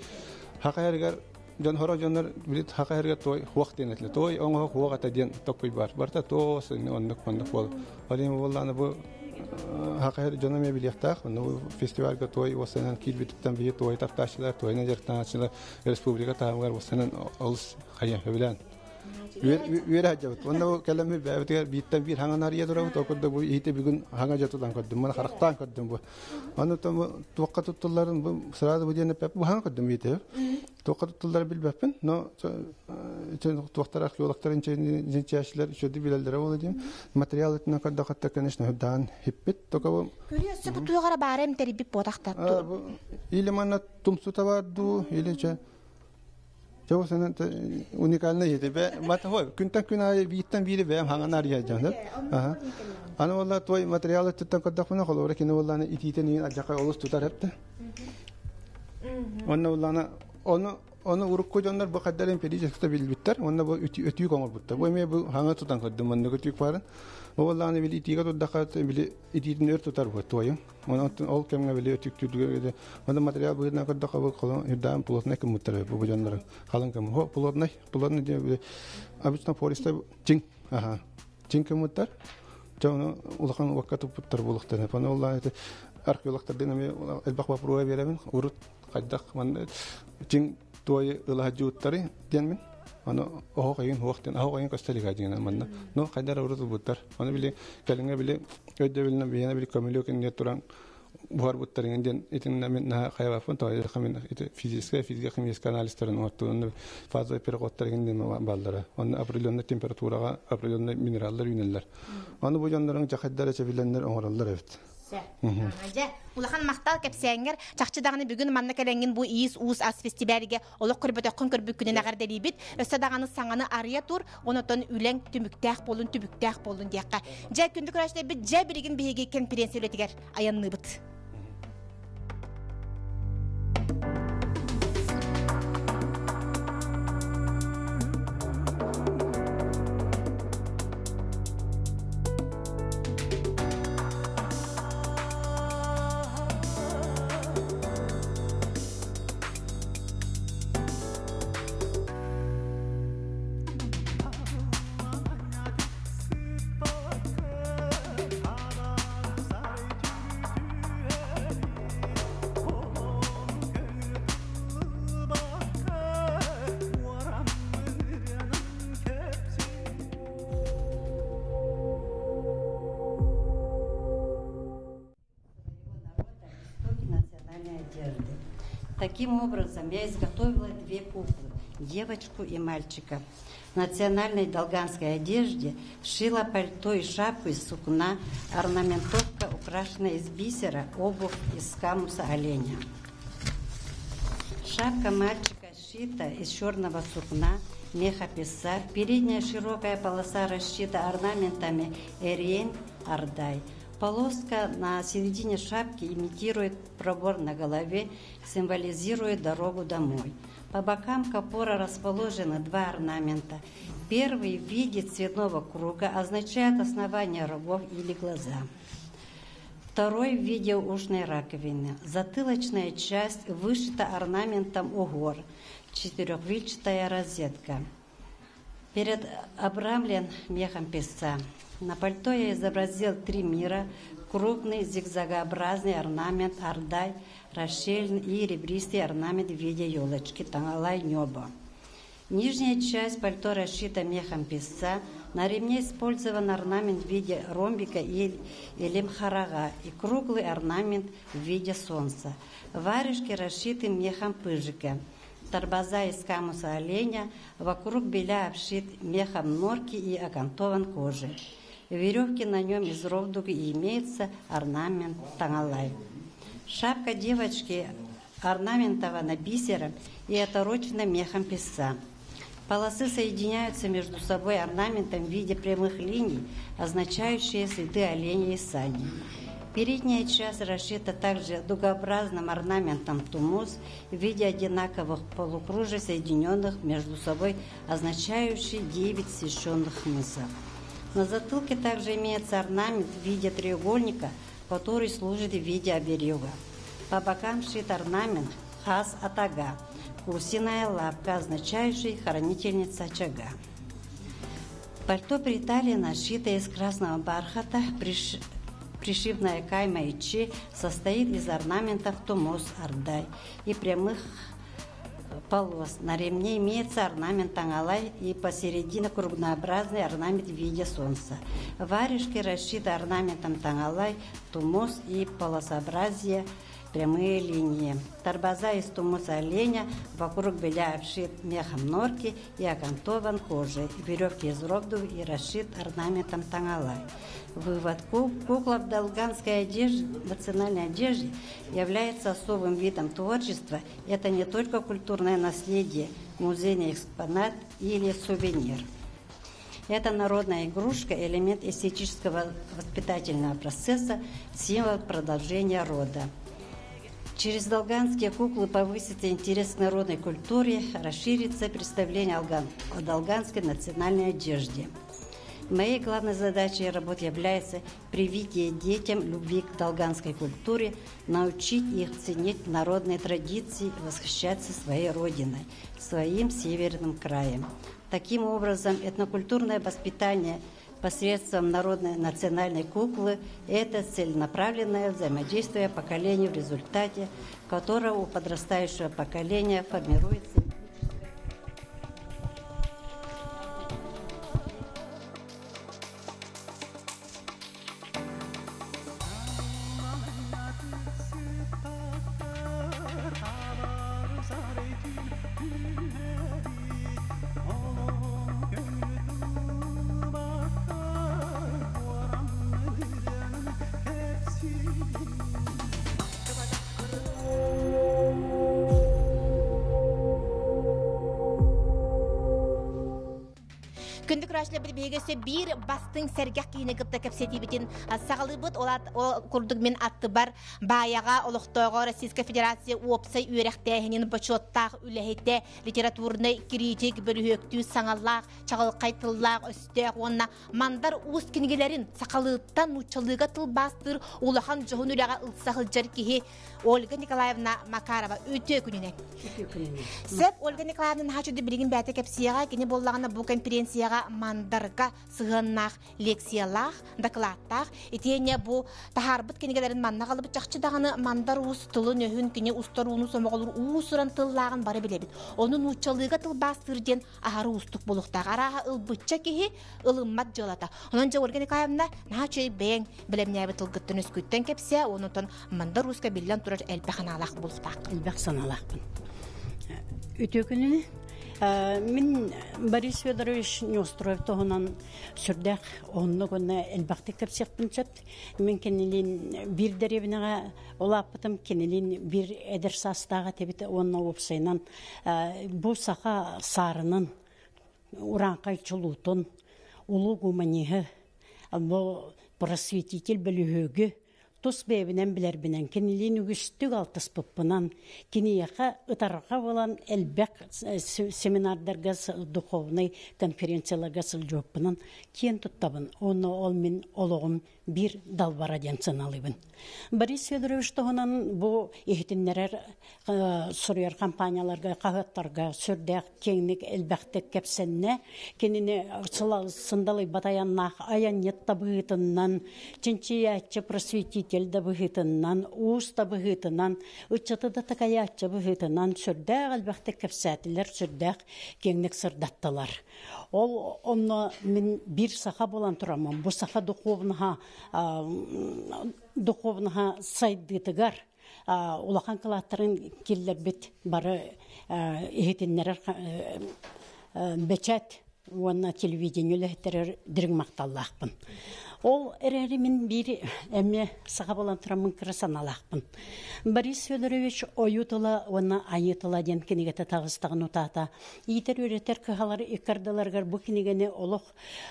хахайарыгар дьон хоро дьоннор били хахайарыгар той хуох диэн этилэр. Той оҥоһук хуох этэ диэн токкуй бар. Барыта туос оннук оннук буол. Ол иһин буоллаҕына бу хахайар дьоно эмиэ билиэхтээх. Онно бу фестивальга той уоссанан киирбититтэн биһи той тартааччылар, тойынан дьарыктанааччылар республика таһымыгар уоссанан олус хайа сөбүлээн Үөрэ сылдьабыт. Уонна бу кэлэммит бэйэбитигэр бииртэн биир хаҥан арыйа турабыт. Ол курдук бу иһити бүгүн хаҥа дьэ тутан көрдүм. Маны харахтаан көрдүм бу. Аны туохха туттулларын бу сразу бу диэн эппэппин. Бу хаҥа көрдүм иһити. Туохха туттулларын билбэппин. Но туохтар археологтар чинчээччилэр үчүгэйдик билэллэрэ буолуо диэн. Материал өттүнэн көрдөххө, конечно, даан хиппит. Только бу Көрүө өссө бу туох эрэ баара эмтэрийбит буотахта. Или манна тумсута бар дуу, или че Чэ бу сенен уникальный иһити бе мата хой күнтэн күн аайы бииртэн биири бэйэм хаҥан арыйа дьон. Аха. Аны буолла той материал өттүттэн көрдөхпүнэ холобура кини буоллааны итиитин иин алдьархай олус тутар эптэ. Онно буоллаана ону ону урукку дьоннор бу хайдах эмпирически билбиттэр уонна бу өтүүк оҥорбуттар. Бу эмиэ бу хаҥа тутан көрдүм маннык өтүүк баарын. Бу буоллааны били итиигэ турдахха били итиитин өр тутар бу туойун. Онон ол кэмҥэ били өтүктүүргэ онно материал быһыытынан көрдөххө бу холон үрдээн плотнай кыммыттар бу дьоннору халыҥ кым хо плотнай плотный диэн били обычно пористай чиҥ аха чиҥ кыммыттар дьэ ону улахан уокка туппуттар буолуохтара ону ол ити археологтардыын эмиэ элбэх боппуруоһу биэрэбин урут хайдах манна чиҥ туой ылаһдьууттары диэн мин Аны оһох эйин хуох диэн оһох эйин көстө илик диэн манна. Но хайдар урут ылбыттар. Аны били кэлиҥҥэ били өйдөбүлүнэн биһиэнэ били көмүлүөк иннигэр туран буһарбыттар иҥин диэн итиннэ мин наһаа хайабаппын тоҕо мин ити физическая физико-химическая анализтарын оҥортуун фазовый переходтар иҥин диэн бааллара. Онно определенный температураҕа определенный минераллар үүнэллэр. Аны бу дьоннорун дьахайдар эчэбилэннэр оҥороллор эбит. Дьэ, улахан махтал кэпсээҥҥэр. Чахчы даҕаны бүгүн манна кэлэҥҥин бу иис-уус ас фестивалигэ олох көрбөтөххүн көрбүккүнэн эҕэрдэлиибит. Өссө даҕаны саҥаны арыйа тур, онотон үлэҥ түмүктээх буолун, түбүктээх буоллун диэххэ. Дьэ, күндү көрөөччүлэрбит, дьэ билигин биһиги конференция үлэтигэр айанныыбыт. Таким образом, я изготовила две куклы – девочку и мальчика. В национальной долганской одежде шила пальто и шапку из сукна, орнаментовка украшена из бисера, обувь из камуса оленя. Шапка мальчика сшита из черного сукна, меха песца. Передняя широкая полоса расшита орнаментами эриен, ардай. Полоска на середине шапки имитирует пробор на голове, символизирует дорогу домой. По бокам капора расположены два орнамента. Первый в виде цветного круга означает основание рогов или глаза. Второй в виде ушной раковины. Затылочная часть вышита орнаментом угор, четырехвильчатая розетка. Перед обрамлен мехом песца. На пальто я изобразил три мира, крупный зигзагообразный орнамент ардай, расщелин и ребристый орнамент в виде елочки, таналай небо. Нижняя часть пальто расшита мехом песца. На ремне использован орнамент в виде ромбика или мхарага и круглый орнамент в виде солнца. Варежки расшиты мехом пыжика. Торбоза из камуса оленя, вокруг беля обшит мехом норки и окантован кожей. Веревки на нем из ровдуга и имеется орнамент таналай. Шапка девочки орнаментована бисером и оторочена мехом песца. Полосы соединяются между собой орнаментом в виде прямых линий, означающие следы оленей и сани. Передняя часть расшита также дугообразным орнаментом тумус в виде одинаковых полукружий, соединенных между собой, означающие 9 священных мысов. На затылке также имеется орнамент в виде треугольника, который служит в виде оберега. По бокам шит орнамент хас атага, гусиная лапка, означающая хранительница очага. Пальто приталено, сшитое из красного бархата, пришивная кайма ичи, состоит из орнаментов тумус, ардай и прямых полос. На ремне имеется орнамент тангалай и посередине кругнообразный орнамент в виде солнца. Варежки расшиты орнаментом тангалай, тумус и полосообразие прямые линии. Торбоза из тумуса оленя вокруг беля обшит мехом норки и окантован кожей. Веревки из робду и расшит орнаментом тангалай. Вывод. Кукла в долганской одежде, национальной одежде является особым видом творчества. Это не только культурное наследие, музейный экспонат или сувенир. Это народная игрушка, элемент эстетического воспитательного процесса, символ продолжения рода. Через долганские куклы повысится интерес к народной культуре, расширится представление о долганской национальной одежде. Моей главной задачей работы является привитие детям любви к долганской культуре, научить их ценить народные традиции, восхищаться своей родиной, своим северным краем. Таким образом, этнокультурное воспитание посредством народной национальной куклы – это целенаправленное взаимодействие поколений, в результате которого у подрастающего поколения формируется Күндү көрөөччүлэр биһиги биир бастыҥ сэргэх киһини кытта кэпсэтиибитин саҕалыыбыт. Ол курдук мин аттыбар Баайаҕа олохтооҕо Российскай Федерация уопсай үөрэхтээһинин бочуоттаах үлэһитэ, литературнай критик, бөлүһүөктүү саҥалаах, чаҕылхай тыллаах өстөөх уонна Мандар Уус кинигэлэрин сахалыыттан нууччалыыга тылбаастыыр улахан дьоһун үлэҕэ ылса сылдьар киһи Ольга Николаевна Макарова. Үтүө күнүнэн. Үтүө күнүнэн. Сөп, Ольга Николаевна наһаа үчүгэй билигин бэйэтэ кэпсиэҕэ. Кини буоллаҕына бу конференцияҕа Мандарга сыһыаннаах лекциялаах, докладтаах. Итиэннэ бу таһаарбыт кинигэлэрин манна аҕалбыт. Чахчы даҕаны Мандар Уус тылын-өһүн, кини устар ууну сомоҕолуур уус-уран тыллааҕын бары билэбит. Ону нууччалыыга тылбаастыыр диэн аһары уустук буолуохтаах. Арааһа ылбычча киһи ылыммат дьыалата. Онон дьэ Ольга Николаевна наһаа үчүгэй бэйэҥ бэлэмнээбит тылгыттан өскүттэн кэпсээ, онтон Мандар Ууска биллэн турар элбэх анаалаах буолуохтааххын. Элбэх санаалаахпын. Үтүө күнүнү. Мин Борис Федорович Неустроев туһунан сүрдээх уһуннук уонна элбэхтик кэпсиэхпин сөп. Мин кинилиин биир дэриэбинэҕэ улааппытым, кинилиин биир эдэр саастаах этибит уонна уопсайынан бу саха саарынын урааҥхай чулуутун, улуу гуманиһы, бу просветитель бөлүһүөгү тус бэйэбинэн билэрбинэн, кинилиин үгүстүк алтыспыппынан, киниэхэ ытарҕа буолан элбэх семинардарга, духовнай конференцияларга сылдьыбыппынан киэн туттабын. Уонна ол мин олоҕум биир далбара диэн сыаналыыбын. Борис Федорович туһунан бу иһитиннэрэр суруйар компанияларга, хаһыаттарга сүрдээх киэҥник элбэхтик кэпсэннэ. Кинини сындалыйбат айаннаах айанньыт да быһыытынан, чинчийээччи просветитель да быһыытынан, уус да быһыытынан, ыччаты да такайааччы быһыытынан сүрдээх элбэхтик кэпсээтилэр, сүрдээх киэҥник сырдаттылар. Ол онно мин биир саха буолан тураммын, бу саха духовнаһа духовнаһа сайдыытыгар улахан кылааттарын киллэрбит бары иһитиннэрэр бэчээт уонна телевидение үлэһиттэригэр дириҥ махталлаахпын. Ол эрээри мин биир эмиэ саха буолан тураммын кыра санаалаахпын. Борис Федорович Ойуу тыла уонна Айыы тыла диэн кинигэтэ таҕыстаҕын утаата иитэр-үөрэтэр кыһалар икки ардыларыгар бу кинигэни олох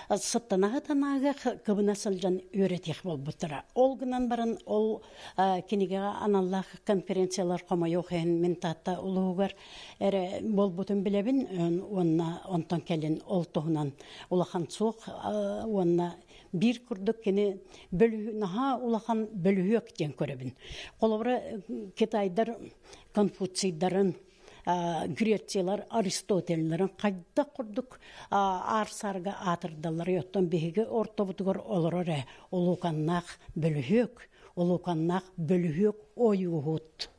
сыттана-сытанааҕы кыбына сылдьан үөрэтиэх буолбуттара. Ол гынан баран ол кинигэҕэ аналлаах конференциялар хомойуох иһин мин Таатта улууһугар эрэ буолбутун билэбин уонна онтон кэлин ол туһунан улахан суох уонна биир курдук кини наһаа улахан бөлүһүөк диэн көрөбүн. Холобура, китайдар Конфуцийдарын, грециялар Аристотелларын хайдах курдук аар-саарга аатырдаллар, оттон биһиги ортобутугар олорор ээ улууканнаах бөлүһүөк, улууканнаах бөлүһүөк ойууһут.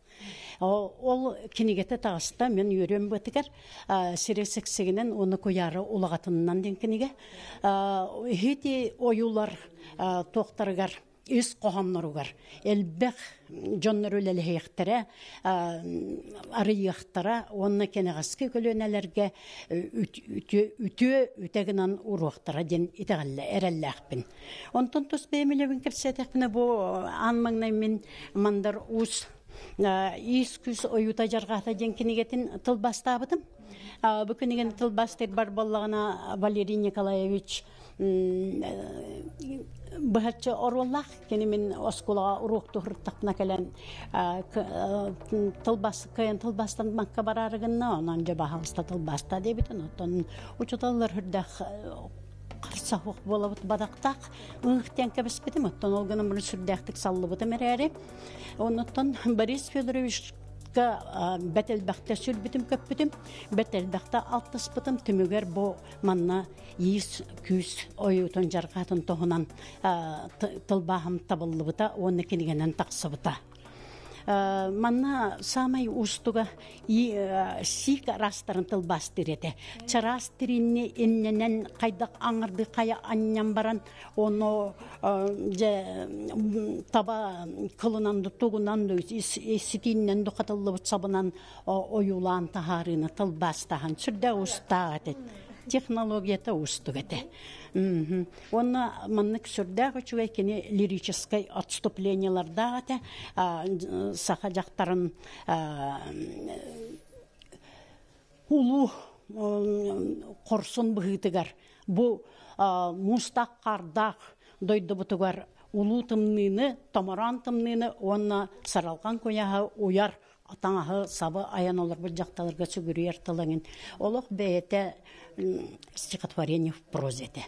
Ол кинигэтэ таҕыста, мен үөрүөм быатыгар сири сиксигинэн уонна куйаары улаҕатынынан диэн кинигэ. Ити ойуулар туохтарыгар ис хоһоонноругар элбэх дьоннор үлэлэһиэхтэрэ, арыйыахтара уонна кэнэҕэски көлүөнэлэргэ үтүө үтэ гынан уруохтара диэн итэҕэллэ эрэллээхпин. Онтон тус бэйэм үлэбин кэпсээтэхпинэ бу аан маҥнай мин Мандар Уус Иис-күүс ойуута дьарҕаата диэн кинигэтин тылбаастаабытым. Бу кинигэни тылбаастыыр бар буоллаҕына Валерий Николаевич быһаччы оруоллаах. Кини мин оскуолаҕа уруоктуу сырыттахпына кэлэн тылбаас кыайан тылбаастаммакка бараары гынна, онон дьэ баһаалыста тылбаастаа диэбитин, оттон учууталлар үрдээх харса суох буолабыт бадахтаах ыых диэн кэбиспитим, оттон ол гынан баран сүрдээхтик саллыбытым эрээри, оннуттан Борис Федорович бэт элбэхтэ сүрбүтүм көппүтүм, бэт элбэхтэ алтыспытым түмүгэр бу манна иис күүс ойуутун дьарҕаатын туһунан тылбааһым табыллыбыта уонна кинигэнэн тахсыбыта. Манна саамай уустуга сиик араастарын тылбаастыыр этэ. Чараас тиринни иннэнэн хайдах аҥарды хайа анньан баран, ону дьэ таба кылынан да тугунан да ситииннэн да хатыллыбыт сабынан ойуулаан таһаарыыны тылбаастаһан сүрдээх уустаах этэ. Технологията уустук этэ. Уонна маннык сүрдээх үчүгэй кини лирическай отступлениелардаах этэ. Саха дьахтарын улуу хорсун быһыытыгар бу муустаах хаардаах дойдубутугар улуу тымныыны, томороон тымныыны уонна саралҕан куйааһы уйар таҥаһы сабы айан олорбут дьахталарга сүгүрүйэр тылыҥын олох бэйэтэ стихотворение в прозе этэ.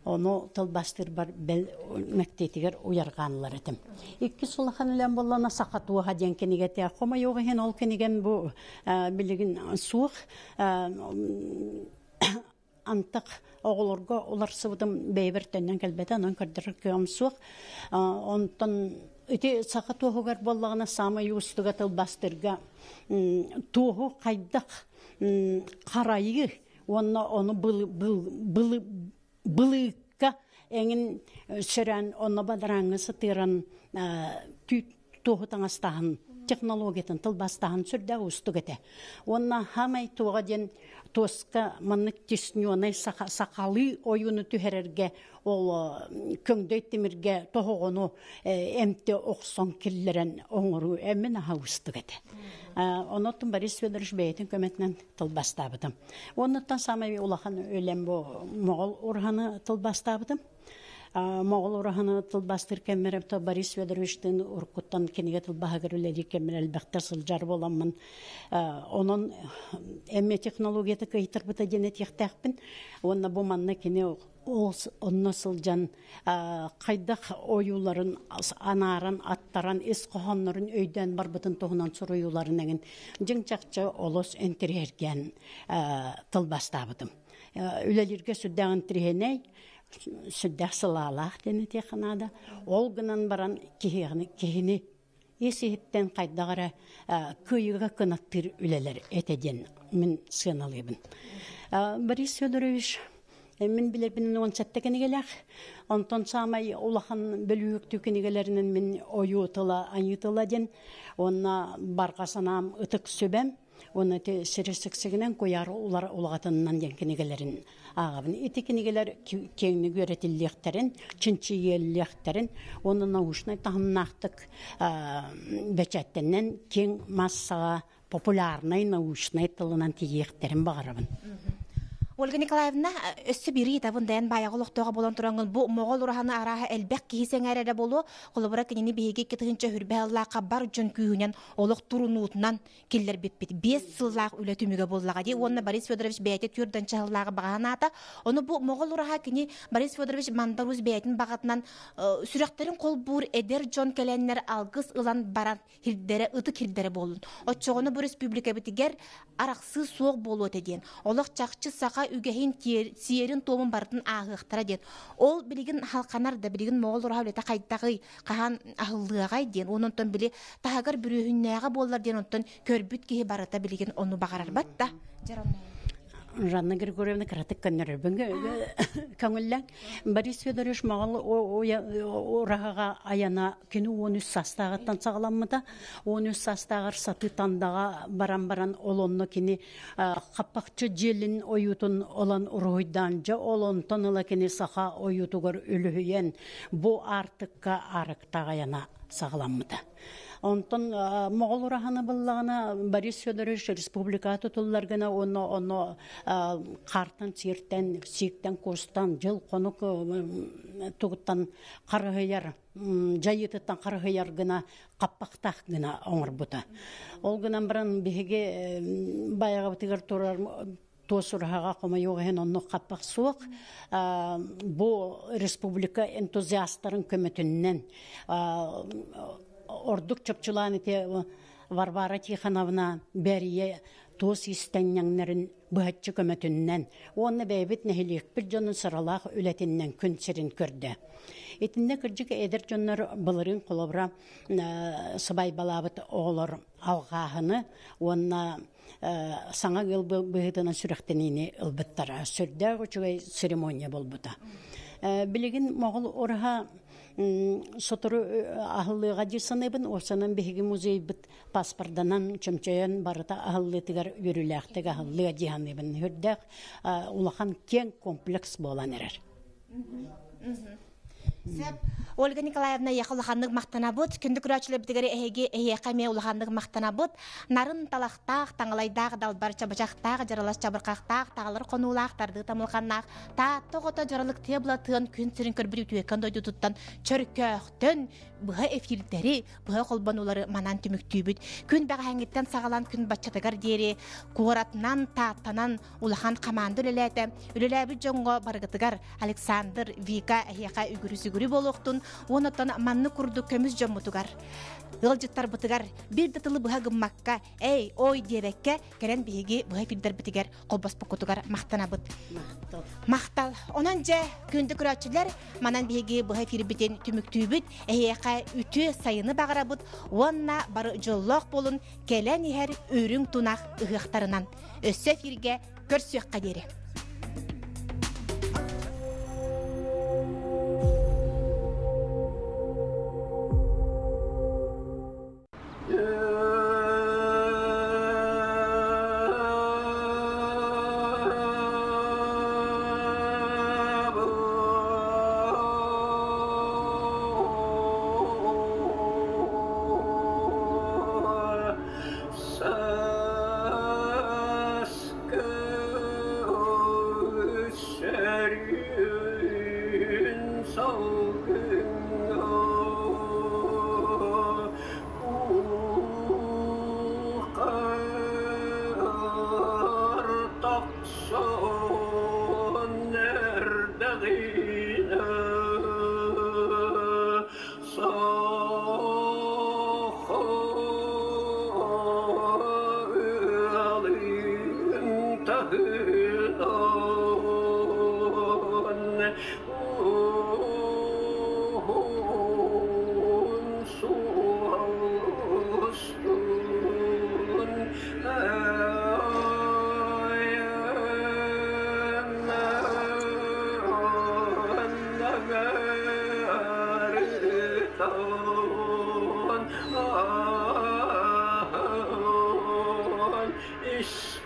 Ону тылбаастыырбар бэл мэктиэтигэр уйарҕаанылар этим. Иккис улахан үлэм буоллана Саха туоһа диэн кинигэтэ. Хомойуох иһин ол кинигэм бу билигин суох. Антах оҕолорго уларсыбытым бэйэбэр төннөн кэлбэтэ, онон көрдөрөр кыаҕым суох. Онтон ити саха туоһугар буоллаҕына саамай уустуга тылбаастыырга туоһу хайдах харайыы уонна ону былыыкка эҥин сөрөөн онно бадарааҥҥа сытыаран туоһу таҥастааһын технологиятын тылбаастааһын сүрдээх уустук этэ. Уонна хаамай туоҕа диэн туоска маннык тесненай сахалыы ойууну түһэрэргэ ол көҥдөй тимиргэ тоһоҕону эмти охсон киллэрэн оҥоруу эмин аһа уустук этэ. Онон Борис Федорович бэйэтин көмөтүнэн тылбаастаабытым. Оннуттан саамай улахан үлэм бу Моҕол ураһаны тылбаастаабытым. Моҕол ураһаны тылбаастыыр кэммэр Борис Федоровичтыын уруккуттан кинигэ тылбааһыгар үлэлиир кэммэр элбэхтэ сылдьар буоламмын, онон эмиэ технологията кыайтарбыта диэн этиэхтээхпин. Уонна бу манна кини онно сылдьан хайдах ойууларын анааран, аттаран, ис хоһооннорун өйдөөн барбытын туһунан суруйууларын эҥин дьиҥ-чахчы олус интэриэһиргээн тылбаастаабытым. Үлэлииргэ сүрдээх интэриэһинэй, сүрдээх сылаалаах диэн этиэххэ наада. Ол гынан баран киһини ис-иһиттэн хайдах эрэ кыайыыга кынаттыыр үлэлэр этэ диэн мин сыаналыыбын. Борис Федорович мин билэрбинэн 17 кинигэлээх. Онтон саамай улахан бөлүүктүү кинигэлэринэн мин ойуу тыла, айыы тыла диэн уонна барҕа санаам ытык сүбэм. Уонна ити сири сиксигинэн куйаар улар улаҕатынынан диэн кинигэлэрин ааҕабын. Ити кинигэлэр киэҥник үөрэтиллиэхтэрин, чинчийиэллиэхтэрин уонна научнай таһымнаахтык бэчээттэнэн киэҥ массаҕа популярнай научнай тылынан тиийиэхтэрин баҕарабын. Ольга Николаевна, өссө биир ыйытабын дайан баайаҕа олохтооҕо буолан тураҥҥын бу моҕол ураһаны арааһа элбэх киһи сэҥээрэрэ буолуо. Холобура, кинини биһиги 2020 сыллаахха бар дьон күүһүнэн олох турунуутунан киллэрбиппит. 5 сыллаах үлэ түмүгэ буоллаҕа дии. Уонна Борис Федорович бэйэтэ түөрт сыллааҕы баҕаһанаата. Ону бу моҕол ураһа кини Борис Федорович Мандар Уус бэйэтин баҕатынан сүрэхтэрин холбуур эдэр дьон кэлэннэр алгыс ылан баран хирдэрэ ытык хирдэрэ буоллун. Оччоҕуна бу республикабытыгар арахсыы суох буолуо этэ диэн. Олох чахчы саха үгэһин сиэрин туомун барытын ааһыахтара диэн. Ол билигин халханар да билигин моҕол ураһа үлэтэ хайдаҕый, хаһан аһыллыаҕай диэн. Онон били таһыгар бүрүөһүннээҕэ буоллар диэн онтон көрбүт киһи барыта билигин ону баҕарарбат да. Жанна Григорьевна кыратык көннөрөрбүн көҥүллэҥ. Борис Федорович Моҕол ураһаҕа айана күнү 13 саастааҕыттан саҕаламмыта. 13 саастааҕар сатыы Тандаҕа баран-баран ол онно кини хаппахчы дьиэлин ойуутун олон уруһуйдаан дьэ ол онтон ыла кини саха ойуутугар үлүһүйэн бу аартыкка арыктаах айана саҕаламмыта. Онтон Моҕол ураһаны буллаҕына Борис Федорович республика тутуллар гына уонна ону хаартан сиэртэн, сииктэн, кустан, дьыл хонук тугуттан харыһыйар, дьайыытыттан харыһыйар гына хаппахтаах гына оҥорбута. Ол гынан баран биһиги Баайаҕабытыгар турар туос ураһаҕа хомойуох иһин оннук хаппах суох. Бу республика энтузиастарын көмөтүнэн ордук чопчулаан ити Варвара Тихоновна Бэрийэ туос иистэнньэҥнэрин быһаччы көмөтүнэн уонна бэйэбит нэһилиэкпит дьонун сыралаах үлэтинэн күн сирин көрдө. Итиннэ кырдьык эдэр дьоннор былырыын холобура сыбайбалаабыт оҕолор алҕааһыны уонна саҥа ыал быһыытынан сүрэхтэниини ылбыттара. Сүрдээх үчүгэй церемония буолбута. Билигин Моҕол ураһа сотору аһыллыаҕа дии саныыбын. Уопсанан биһиги музейбыт паспорданан чөмчөйөн барыта аһыллыытыгар үөрүүлээхтик аһыллыа дии саныыбын. Үрдээх улахан киэҥ комплекс буолан эрэр. Сөп. Ольга Николаевна эйиэхэ улаханнык махтанабыт. Күндү көрөөччүлэрбитигэр эһиги эһиэхэ эмиэ улаханнык махтанабыт. Нарын талахтаах, таҥалайдаах, далбар чабычахтаах, дьаралас чабырҕахтаах, таҕалар хонуулаах, тардыы тамылҕаннаах, Таатта оҕото дьаралыктыа былатыан күн сирин көрбүт үтүөкэн дойдутуттан чөркөөхтөн быһа эфирдэри, быһа холбонуулары манан түмүктүүбүт. Күн бэҕэһээҥҥиттэн саҕалаан күн баччатыгар диэри куоратынан, Тааттанан улахан хамаанда үлэлээтэ. Үлэлээбит дьоҥҥо барыгытыгар Александр, Вика эһиэхэ үгүрү-сүгүрү буолуохтун, уонна маннык курдук көмүс дьоммутугар, ыалдьыттарбытыгар биир да тылы быһа гыммакка, эй, ой диэбэккэ, кэлэн биһиги быһа эфирдэрбитигэр холбоспуккутугар махтанабыт. Махтал. Махтал. Онон дьэ, күндү көрөөччүлэр, манан биһиги быһа эфирбитин түмүктүүбүт, эһиэхэ үтүө сайыны баҕарабыт уонна бары дьоллоох буолун кэлэн иһэр үрүҥ тунах ыһыахтарынан. Өссө эфиргэ көрсүөххэ диэри. Сыта.